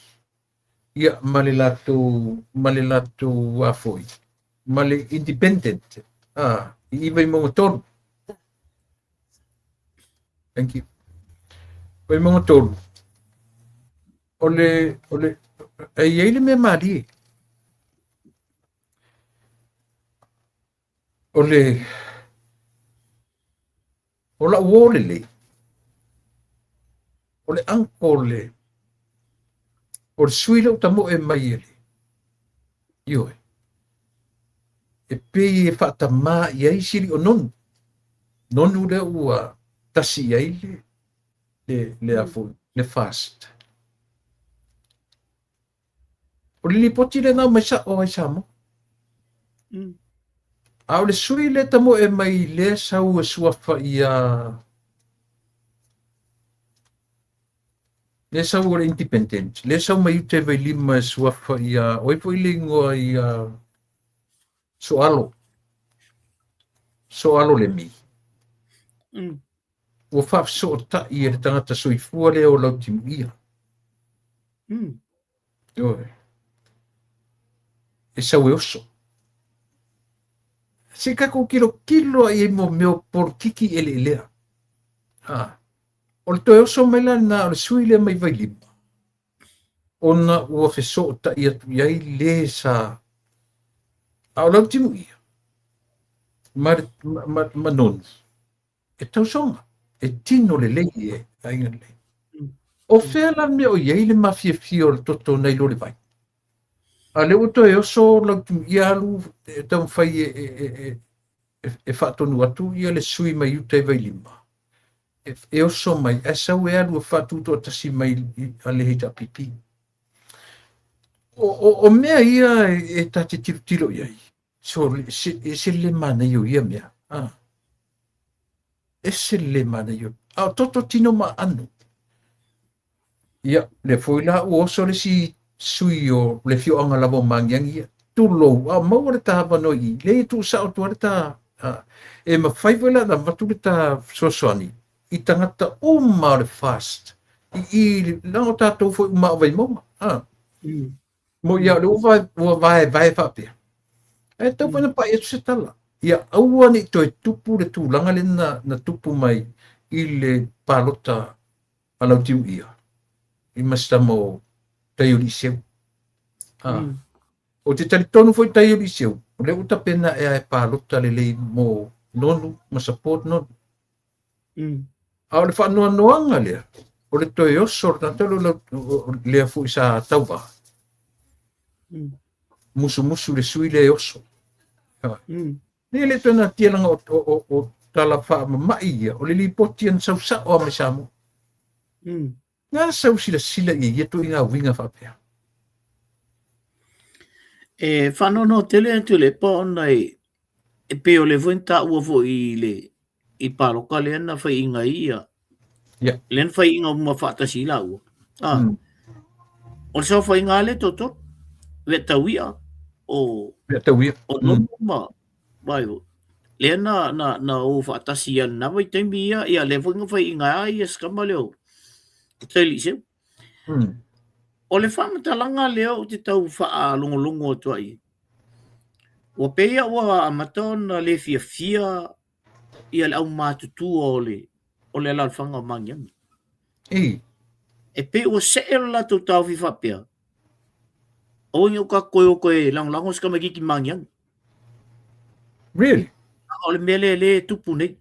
Ia, ma le latou, ma le latou a foi, ma le independent, a, i iva i Maungatolu. Thank you. I Maungatolu. O le, o le, e i ai le mea mālie. O le, o lau uō lelei, o le uncle, o le sui lea ua tamoe mai e le, ioe, e pei e faatamā i ai sili o Nonu. Nonu lea ua tasi i ai le, le, le, a foi, le fast. O le lipoti lea na aumai sa'o ai Samoa. A o le sui lea tamoe mai lea sau e suafa ia lea sau o le independent, lea sau mai uta i Vailima e suafa ia, o ai foi le igoa ia Soalo. Soalo Lemi. Ua faafesootai e le tagata soifua lea o Lautimuia. Ioe. E sau e oso. Se i tatou tilotilo lava i ai mo mea o polokiki eleelea. Ha. O le toe oso mai la lena o le sui lea mai Vailima, ona ua fesootai atu i ai le sa a o Lautimuia ma, ma, ma, ma Nonu e tausoga, e tino lelei e aiga lelei. O fea la le mea o i ai le mafiafia o le toto nai lo le vai? A lea ua toe oso Lautimuia alu e taumafai e, e, e, e, e faatonu atu ia le sui mai uta i Vailima. E, e oso mai, ae sau e alu e faatutoatasi mai a le HRPP. O, o, o mea ia e, e ta te tilotilo i ai. So, se, ese le manaia o ia mea. Ah. Ese le manaia. A o toto tino ma aano. Ia, lea foi la ua oso le isi sui o le afioaga lava o Magiagi ia. Tulou, a o maua le ta avanoa i i, leai e tuusao atu lava le ta, a, e mafai foi la ona avatu le ta fesoasoani i tagata uma o le FAST i i, leaga o tatou foi uma o Vaimauga, a. Mo ia, o lea ua, ua vaevae faapea. Ae tatau foi ona pai atu se tala. Ia aua ne i toe tupu le tulaga lea na, na tupu mai i le palota a Lautimuia i ma si tama o Taioliiseu. Ah. Ou te talitonu foi Taioliiseu, o lea ua tapena ea e palota lelei mo Nonu ma support Nonu. A o le faanoanoaga lea, o le toe oso o le tagata lea o lea foi sa tauva. Musumusu le sui lea e oso. Nei le toe natia leaga o, o, o, o tala faamama'i ia, o le lipoti na sau sa'o lava mai Samoa. Na sau silasila i ia ituaiga uiga faapea. E faanoanoa tele atu i Lepa ona e, e pei o lea foi na taua foi i le i paloka lea na faiaina ai ia. Lea na faiaina uma faatasi i laua. Ah. O le saofaiga lava lea toatolu. Ve'atauia o Ve'atauia. O Nonu ma vai foi. Lea na na na o faatasi ia lena vaitaimi ia, ia lea foi na faiaina ai ia si tama lea o Taialiiseu. O le faamatalaga lea ou te tau faalogologo atu ai, ua pei ua amata ona le fiafia ia le aumatutua o le o le alaalafaga o Magiagi. E pei ua see le latou taofi faapea, aua ne i o tatou toe o toe lagolago se tamaitiiti Magiagi. Really? O le mea lea lea e tupu nei.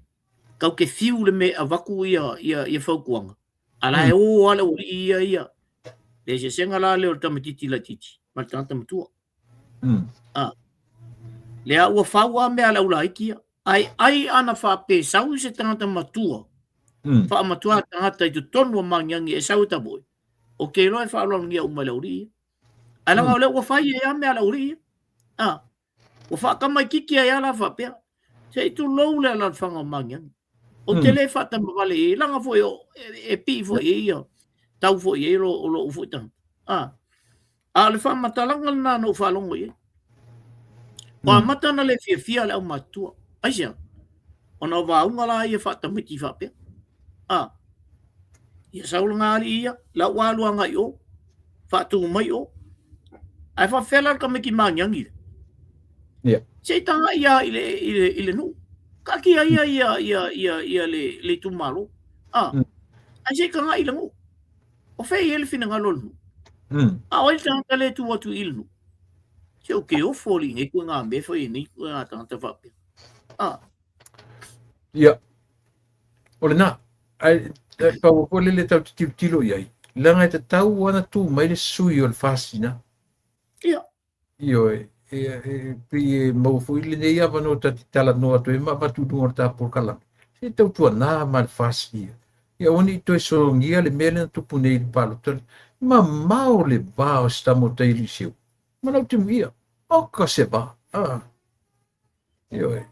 Tatou te fiu le mea e avatu ia, ia, ia fautuaga. A la e o lava le aualii ia ia. Le eseesega la lea o le tamaitiiti laitiiti ma le tagata matua. Ah. Lea ua fau lava mea a le aulaiti ia. Ai ai ana faapea e sau se tagata matua. Faamatua tagata i totonu o Magiagi e sau e tamoe. Ou te iloa e faaaloalogia uma e le aualii ia. Ae leaga o lea ua fai ai lava mea a le aualii ia. Ah. Ua faatamaitiiti ai lava la faapea. Se i tulou le alaalafaga o Magiagi. Ou te le faatamavale i ai, leaga foi o, e, e pii foi i ai ia, tau foi i ai lo, o lou foi tagata. Ah. A o le faamatalaga lena na ou faalogo i ai. Ua amata ona le fiafia le aumatutua. Aisea? Ona o vaauga la ia faatamaiti faapea. Ah. Ia sau lena alii ia, la ua alu agai i o, faatu mai o. Ae faapefea la le tamaiti magiagi lea? Se i tagai ia i le, i le, i le nuu. Taatia ia ia, ia, ia, ia le, le itumalo. Ah. Ae se i tagai i le nuu. O fea e i ai le finagalo o le nuu? A o ai le tagata lea e tu atu i le nuu? Se ou te ofo alii nei ituaiga mea e fai ai nei ituaiga tagata faapea. Ah. Ia. O lena. Ae pau foi lele tatou te tilotilo i ai, leaga e tatau lava ona tu mai le sui o le FAST ina. Ia. Ioe, e, e, pei e maua foi lenei avanoa ta te talanoa atu ai ma avatu i luga o le ta polokalame. Se tautuana ma le FAST ia. Ia aua ne i toe sologia le mea lea na tupu nei i le palota. Mamao le va o si tama o Taialiiseu. Ma Lautimuia. Oka se va. Ah. Ioe.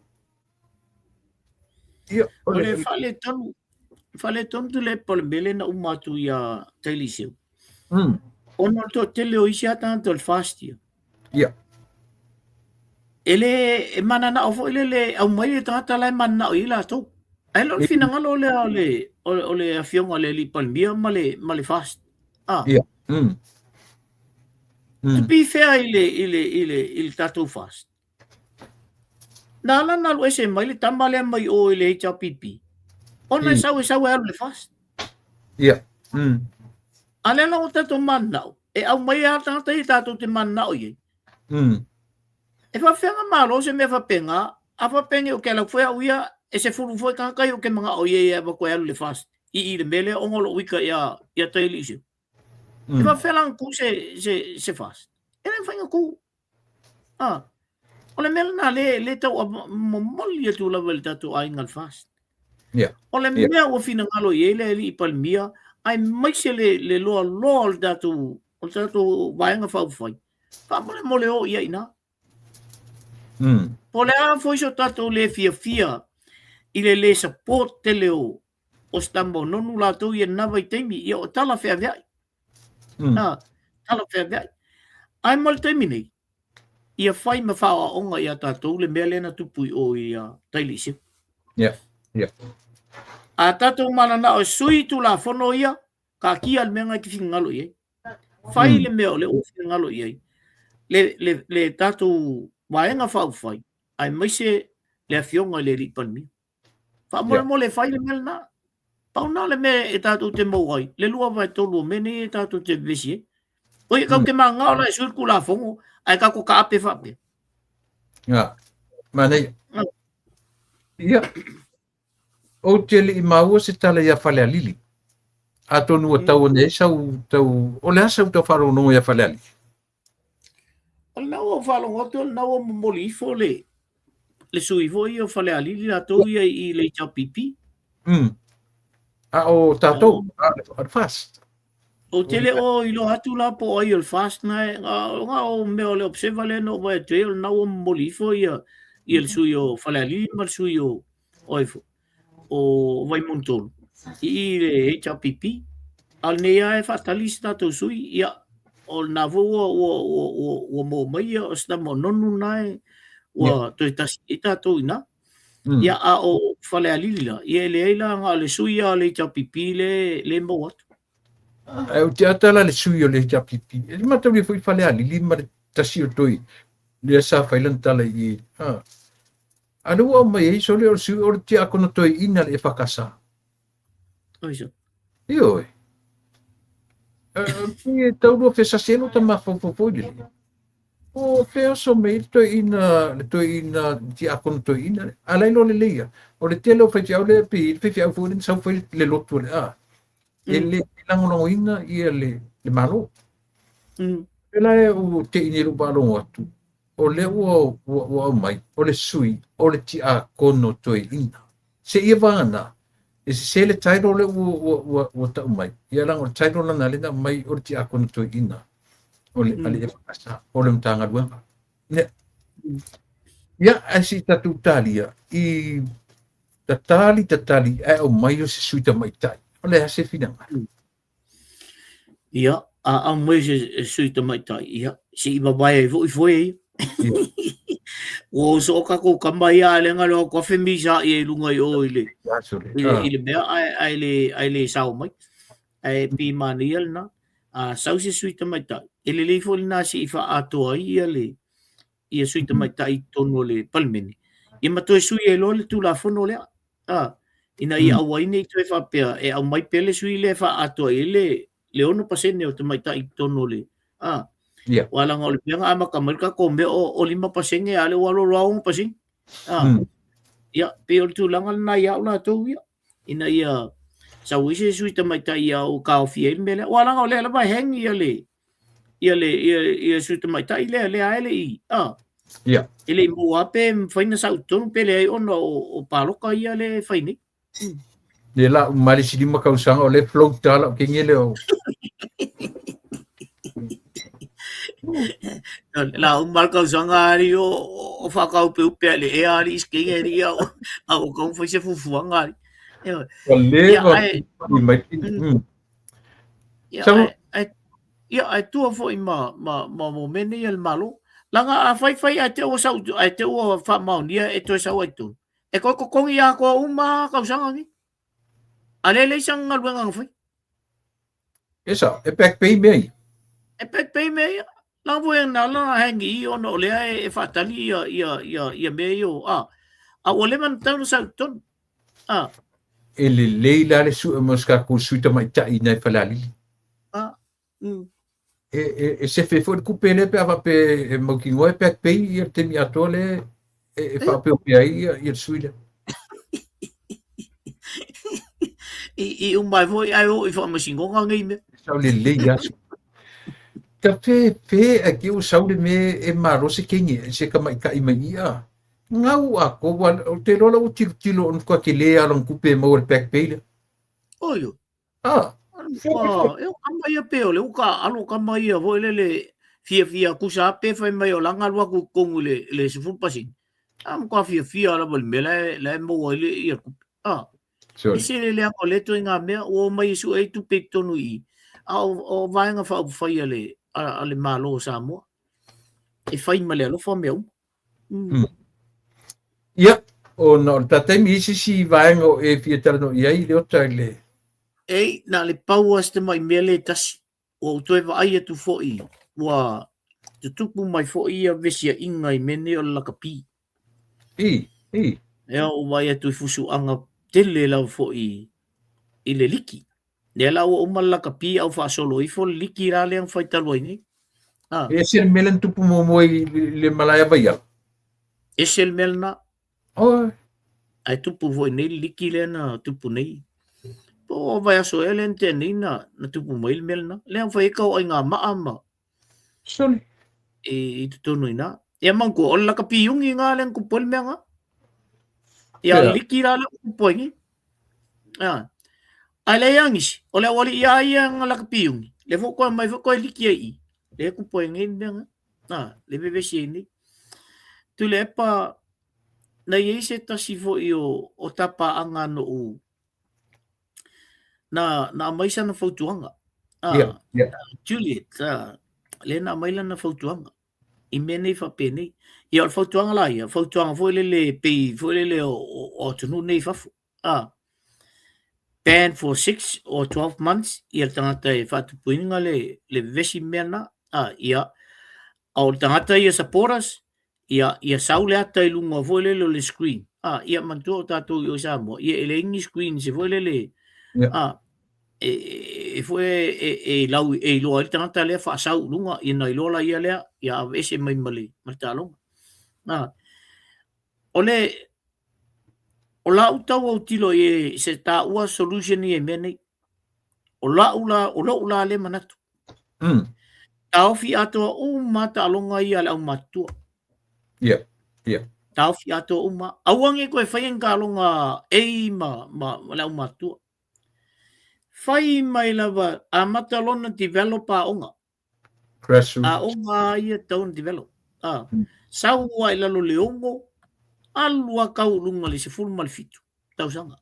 Ia, o le faaletonu, faaletonu Tuilaepa o le mea lea na uma atu ia Taialiiseu. Ona o le toatele o isi lava tagata o le FAST ia. Ia. E le e mananao foi lele e aumai le tagata la e mananao i ai latou. Ae le o le finagalo lea o le o le afioga i le alii Palemia ma le ma le FAST. Ah. Ia. To be fair i le i le i le i le tatou FAST. Na ala na alu ese mai le tama lea mai o i le HRPP. Ona e sau e sau e alu i le FAST. Ia. A lea la ua tatou mananao, e aumai lava tagata ia tatou te mananao i ai. E faafefea ona malo se mea faapena, a faapea nei okay lau foi au ia, e 10 foi tagata ia ou te manao i ai e avatu e alu i le FAST i i le mea lea ona o lou ita ia ia Taialii Sio. E faafefea la ona tu se, se, se FAST? E le mafai ona tu. Ah, o le mea lena le, le tau momoli atu lava i le tatou aiga le FAST. O le mea ua finagalo i ai le alii Palemia, aemaise le, le loaloa o le tatou, o le tatou Vaega Faaupufai, faamolemole o i ai i ina. Po o le a foi so tatou le fiafia i le le support tele o o se tama o Nonu latou ia i lena vaitaimi, ia o tala feaveai. Tala feaveai. Ae mo le taimi nei, ia fai ma faaoaoga ia tatou le mea lea na tupu i o i Tailisiu. A tatou mananao e sui Tulafono ia, taatia le mea na e te finagalo i ai. Fai le mea o lea ua finagalo i ai le, le, le tatou Vaega Faaupufai, aemaise le afioga i le Alii Palemia. Faamolemole fai le mea lena. Pau na o le mea e tatou te maua ai, le 2/3 o mea nei e tatou te vevesi ai. Oi, tatou te manao la e sui le Tulafono, ae tatou taape faapea. Ia, manaia. Ia, ou te le i maua se tala ia Falealili. Atonu ua tau ane ai sau tau, o le a sau tau faalogologo ia Falealili? O lena ua ou faalogo atu, o lena ua momoli ifo le, le sui foi ia o Falealili latou ia i le HRPP. A o tatou, a o le FAST. Ou te le o iloa atu la po o ai o le FAST na e, na o mea o le Observer lea na ou vaai atu ai, o lena ua momoli ifo ia, ia le sui o Falealili ma le sui o, o ai foi, o Vaimauga 3 i i le HRPP. A o lenei lava e faatali se tatou sui, ia, o lena foi ua, ua, ua, ua, ua maua mai ia o se tama o Nonu lena e, ua toe tasi ai tatou i ina. Ia, a o Falealili la, ia e leai la na o le sui lava o le HRPP le, le maua atu. Ae ou te ata la le sui o le HRPP. E mataulia foi Falealili ma le tasi o toi lea sa fai lana tala i i. Ha. A lea ua aumai ai sole o le sui o le tiakono toeaina le EFKS. Oiso. Ioe. E tau lua fesase lo ta mafaufau foi lele. O fea oso mai le toeaina, le toeaina, tiakono toeaina le. A lai loa lelei ia. O le tele o faifeau lea pe le faifeau foi lea na sau fai le lotu o le a. E le lagolagoina ia le, le Malo. E la e ua te i nei lou faalogo atu, o lea ua, ua, ua aumai, o le sui, o le tiakono toeaina. Seia vagana, e sese le title lea ua, ua, ua, ua tau mai. Ia leaga o le title lana lea na aumai o le tiakono toeaina o le, a le EFKS, o le Matagaluega. Ia, ia ae se i tatou talia i tatali, tatali, ae aumai o se sui tamaitai. O le a se finagalo? Ia, a aumai se sui tamaitai, ia, se i vavae ai foi foe ia. Ua oso o tatou tama ia, ae le na le o atu afe misa i lunga i o i le, i le, i le mea, ae, ae le, ae le sao mai. Ae pi manaia lena. A sau se sui tamaitai, e lelei foi lena se i faaatoa ai ia le, ia sui tamaitai i totonu o le Palemene, ia ma toe sui ai loa le Tulafono lea, a, ina ia aua ai ne i toe faapea e aumai pea le sui lea e faaatoa i ai le, le 6% o tamaitai i totonu o le, a, aua leaga o le mea na amata mai le tatou mea o, o 5%, a o lea ua alu alu lava 6%. A, ia, pei o le tulaga lena ia au latou ia, ina ia sau ai se sui tamaitai ia o taofia ai le mea lea. Aua leaga o lea lava e hang ia le, ia le ia, ia sui tamaitai lea lea e le i a e le i maua pe mafai na sau totonu pe leai ona o, o paloka ia le fai nei. Le la uma le isi 5 tausaga o le float la o kenge le o. La uma le tausaga ali o o whakaupe upe le ea ali is kenge ali ia a o kau fai se fufuanga ali. Ua leva mai. Ia, ae, ae, ia, ae tua foi ma, ma, ma mo mea nei a le Malo. Laga a faifai ae te ua sau ae te ua faamaonia e toe sau ai totonu, e toe totogi atoa uma tausaga nei. A lea e leai sana galuega na fai. E sao, e back pay mea ia. E back pay mea ia. Laga foi na ala na hang i ona o lea e faatali ia ia ia ia mea ia o a. A ua leva ona tatau ona sau i totonu. A. E lelei la le sue mai o se tatou sui tamaitai i nai Falealili. A. E, e, e sefe foi le tupe lea pe a faapea e mautinoa e back pay ia le taimi atoa lea e, e faaopeopea ai ia, ia le sui lea. I, i uma ai foi ai o i faamasinoga nei mea. Sau lelei lava. Ka pe pe a ke o sau le mea e malo se kenge se tamaitai mai ia. Ngau a ko wa o te lola o tilotilo on kwa ke le ala tupe e maua le back pay lea. Oi, oi. Ah, e o kama ia pe o le uka alo kama ia foi lele fiafia kusa pe fai mai o langa alu atu i totonu i le le 10%. A matua fiafia lava i le mea la e la e maua ai le ia tupe. Ah. Sure. E se le leaga o lea ituaiga mea ua omai e sue ai tupe i totonu i i. A o, o vaega faaupufai a le, a, a le Malo o Samoa. E fai ma le alofa mea uma. Ia, ona o le ta taimi i se isi vaega o e fia talanoa i ai, Leota, i le... Ei, na o le pau lava si tamai mea lea e tasi. Ua ou toe vaai atu foi, ua tutupu mai foi ia vesiaiga i mea nei o le lakapi. I, i. Ea, ua ou vaai atu i fusuaga tele lava foi i le liki. Lea la ua uma le lakapi a ua faasolo ifo le liki la lea na fai talu ai nei. Ah. E ese le mea lea na tupu muamua i le malae a Vaiala? Ese le mea lena. Oi. Ae tupu foi nei le liki lea na tupu nei. Po o vaiaso ea lea na tea nei na, na tupu mai le mea lena. Lea na fai ai taoaiga maa ma Sole. I, i totonu i nā. Ia manatua, o le lakapi ugi ngā lea na tupu ai le mea ngā. Ia Pea. liki la lea ua tupu ai nei. Ah. Ae leai lava nisi, o le aualii a ia na lakapi ugi, lea foi koe aumai foi koe liki ai i i. Lea e tupu ai nei le mea ngā. Ah, le vevesi ai nei. Tuilaepa, na i ai se tasi foi o, o tapaaga noʻu na, na aumai sana fautuaga. Ah, Yeah, yeah. Juliet, ah, lea na aumai lana fautuaga i mea nei faapenei. Ia, o le fautuaga la ia, fautuaga foi lele pei foi lele o, o, o atunuu nei i fafo. Ah, ban for 6 or 12 months ia le tagata e faatupuina le, le vevesi mea na. Ah, ia, a o le tagata ia supporters, ia, ia sau le ata i luga foi lele o le screen. Ah, ia manatua o tatou i o i Samoa, ia e leai ni screens e foi lele, Yeah. ah, e, e, e foi e, e, e lau, e iloa ai le tagata lea faasau i luga, ia na iloa la ia lea, ia aveese mai ma le, ma le taaloga. Ah, o le, o lau tau autilo i e se taua solution ia i mea nei. O lau la, o lou la lea manatu. Taofi atoa uma taaloga ia a le aumatutua. Yeah, yeah. Taofi atoa uma. Aua ne i toe faia ni taaloga A ma, ma, ma le aumatutua. Fai mai lava, amata lona develop aoga. Grassroots. Aoga ia tatau ona develop. Ah. Sau lava i lalo le 6, alu lava tau i luga i le 17 tausaga.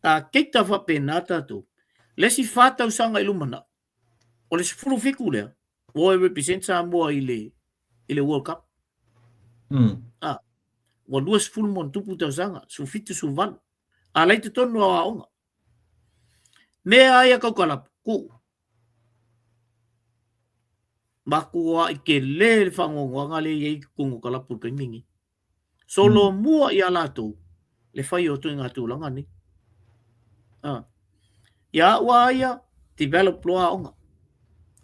A keita faapena tatou, le isi 4 tausaga i lumanai, o le 17 lea, ua o e represent Samoa i le, i le World Cup. Ah, ua 20 ma ona tupu tausaga, 17, 18. A la i totonu o aoga. Mea ai a kaukalapu, kuu. Makuaʻi tele le faanoanoaga lea e i ai i totonu o kalapu i le taimi lenei. Solomua iā latou le fai o ituaiga tulaga nei. Ah. Ia au a ia, develop loa aoga.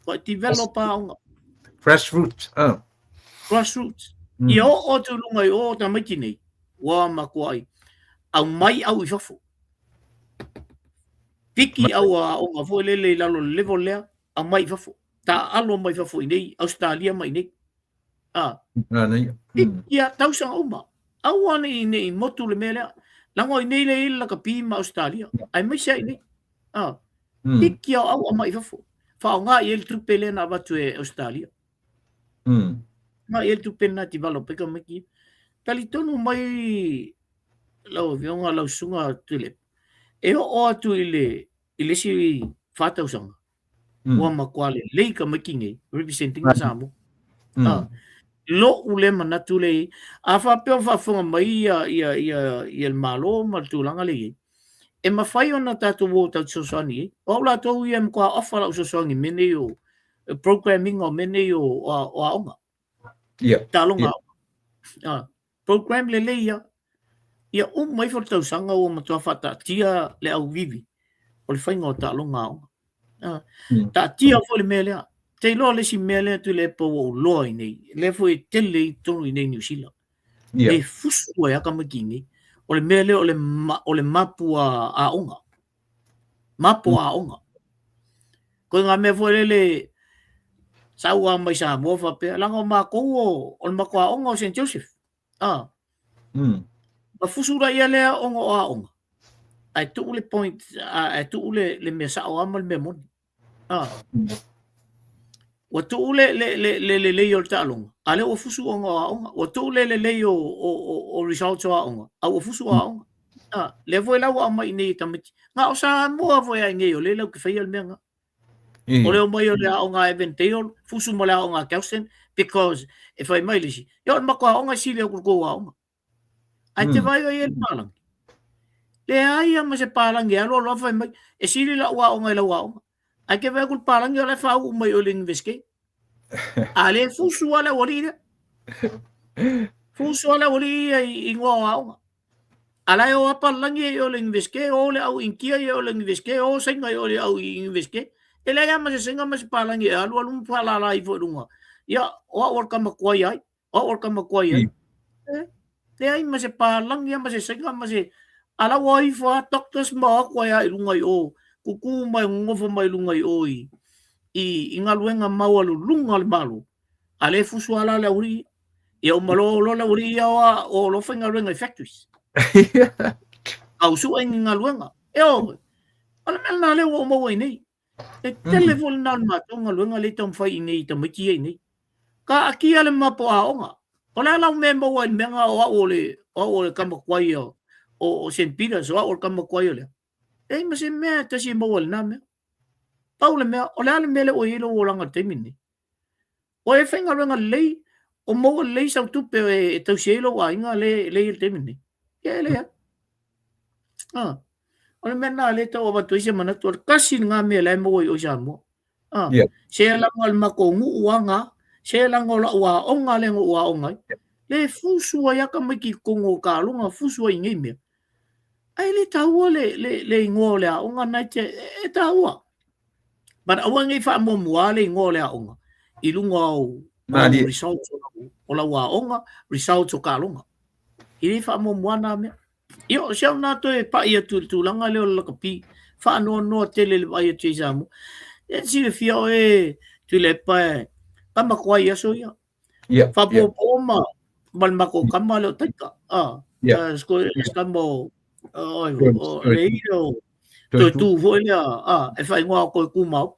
Koe develop aoga. Grassroots. Ah. Grassroots. Ia oo atu i luga i o tamaiti nei, ua makuaʻi. Aumai au i fafo. Piki au aoga foi lele i lalo o le level lea, aumai i fafo. Taaalo mai fafo i nei, Ausetalia ma i nei. Ah. Nāna ia. Ia, tausaga uma. Aua ne i, ne i motu le mea lea. Leaga o i nei lea e i ai le lakapi ma Ausetalia. Aemaise ai i nei. Ah. Piki au au aumai i fafo. Faaaoga i ai le tupe lea na avatu e Ausetalia. Faaaoga i ai le tupe lena e develop ai tamaiti ia. Talitonu mai lau Afioga, lau Susuga Tuilaepa, e oo atu i le, i le isi 4 tausaga, ua matua lelei tamaiti nei, representing Samoa. Lo'u lea manatu lea i ai. A faapea o faafofoga mai ia ia ia ia le Malo ma le tulaga lea i ai, e mafai ona tatou o tatou fesoasoani i ai. O au latou ia e matua offer lau fesoasoani i mea nei o programming o mea nei o aoga. Taaloga aoga. Program lelei ia. Ia uma ifo le tausaga ua matua faataatia le auvivi o le faiga o taaloga aoga. Taatia foi le mea lea. Te iloa le isi mea lea Tuilaepa ua ou iloa i nei, lea foi e tele i totonu i nei Niu Sila. E fusu ai lava tamaiti i nei. O le mea lea o le mapu a aoga. Mapu a aoga. Koe ngā mea foi lele sau lava mai Samoa faapea, leaga o matou o le matou aoga o St. Joseph. Ma fusu la ia lea ona o aoga, ae tuu le point, ae tuu le mea sao lava ma le mea moni. Ua tuu le lelei o le taaloga, a lea ua fusu ona o aoga. Ua tuu le lelei o results o aoga, a ua fusu aoga. Lea foi la ua aumai i nei e tamaiti. Na o Samoa foi lava i nei o lea latou te faia le mea lena. O le omai o le aoga a Evandale, fusu ma le aoga a Kelston, because e fai mai le isi, ia o le matou aoga e sili atu i le tou aoga. Ae te vaai oe i ai i le palagi. Leai lava ma se palagi e alu alu lava fai mai, e sili lau aoga i lau aoga. Ae te vaai atu i le palagi o la e faauu mai i le University. A le fusu lava le aualii lea. Fusu lava le aualii ia i igoa o aoga. A la e o lava palagi ia i o le University, o le au Initia ia i o le University, o Saina i o le au University. E leai lava ma se Saina ma se palagi e alu alu ma faalala ifo i luga. Ia, o au o le tama tuai ai. O au o le tama tuai ai. Leai ma se palagi ma se Saina ma se... A la ua ifo lava doctors ma o atu ai lava i luga i o, tutu mai nonofo mai luga i o i galuega maualuluga a le Malo. A lea e fusu lava la le aualii. Ia uma loa loa le aualii ia o loa faigaluega i factories. Au sue ni galuega. E o, o le mea lena lea ua ou maua i nei. E tele foi lena o le matou galuega lea e taumafai i nei i tamaiti ia i nei. Taatia le mapo aoga. O le a lau mea e maua ai i le mea lena o au o le, o au o le tama tuai o St. Peters, o au o le tama tuai o lea. Leai ma se mea e tasi e maua i lena mea. Pau le mea, o le a le mea lea ua i ai lou olaga i le taimi lenei? O e faigaluega lelei, o maua lelei sau tupe e tausi ai lou aiga lea e i le taimi lenei. Ia e leai. Ah, o le mea lena lea e tau avatu ai se manatu, o le tasi lena mea la e maua i o i Samoa. Ah, yeah. Se laga o le matou nuu lava na, se laga o lau aoga lea na ou aoga ai. Le fusu ai lava tamaiti i totonu o taaloga, fusu ai i nei mea. Ae le taua le, le, le igoa o le aoga na e te, e taua. But aua nei faamuamua le igoa o le aoga i luga o, o results o lau aoga, results o taaloga. E le faamuamua na mea. Ia, o si au nā toe pa'i atu i le tulaga lea o le lakapi, faanoanoa tele le vaai atu i Samoa. E silafia oe Tuilaepa e tama tuai i aso ia. Yeah, Faapopo ma ma le matou tama lea o Taika. Ah, yeah. Se tama o o le ia o toe tu foi lea, ah, e faaigoa o toe tu maopu.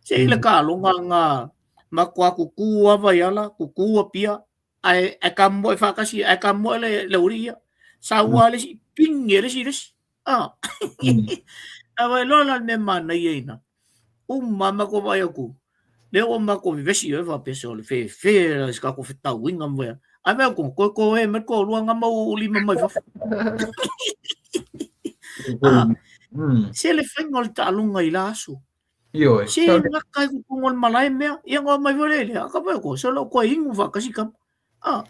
Se i le taaloga nga matua kuku lava i ala, kuku Apia, ae ae kamoe faatasi, ae kamoe le le aualii ia. Sau lava le isi, pigi e le isi le isi. Ah. Ae vaai loa la le mea manaia i ina. Uma lava matou vaai atu, lea ua matou vevesi oe faapea se o le fefe la i se tatou fetauiga ma mea. Ae vaai atu, toe toē mai le toalua na ma ou lima mai fafo. Ah, se le faiga o le taaloga i la aso. Ioe. Se gata i totonu o le malae mea. Ia na omai foi lea i lea, a ka vaai atu, se o lou toe inu faatasi tama. Ah,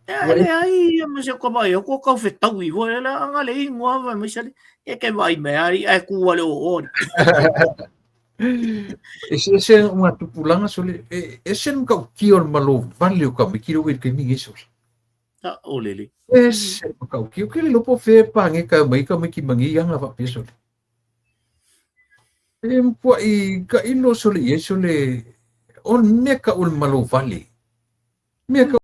e leai ia ma se ka vaai atu o tau fetaui foi lea, a na le inu lava fai mai sale, ia ke vaai mai lava ae tu lava le oo. Eseese ngā tupulaga sole, e ese le matautia o le malovale o tamaiti lea ua i le taimi lenei sole. A o lele. Ese le matautia, ou te le iloa po o fea e pageta mai ai tamaiti ma nei aga faapea sole. E matuai tailo sole i ai sole, o le mea tau o le malovale. Mea tau.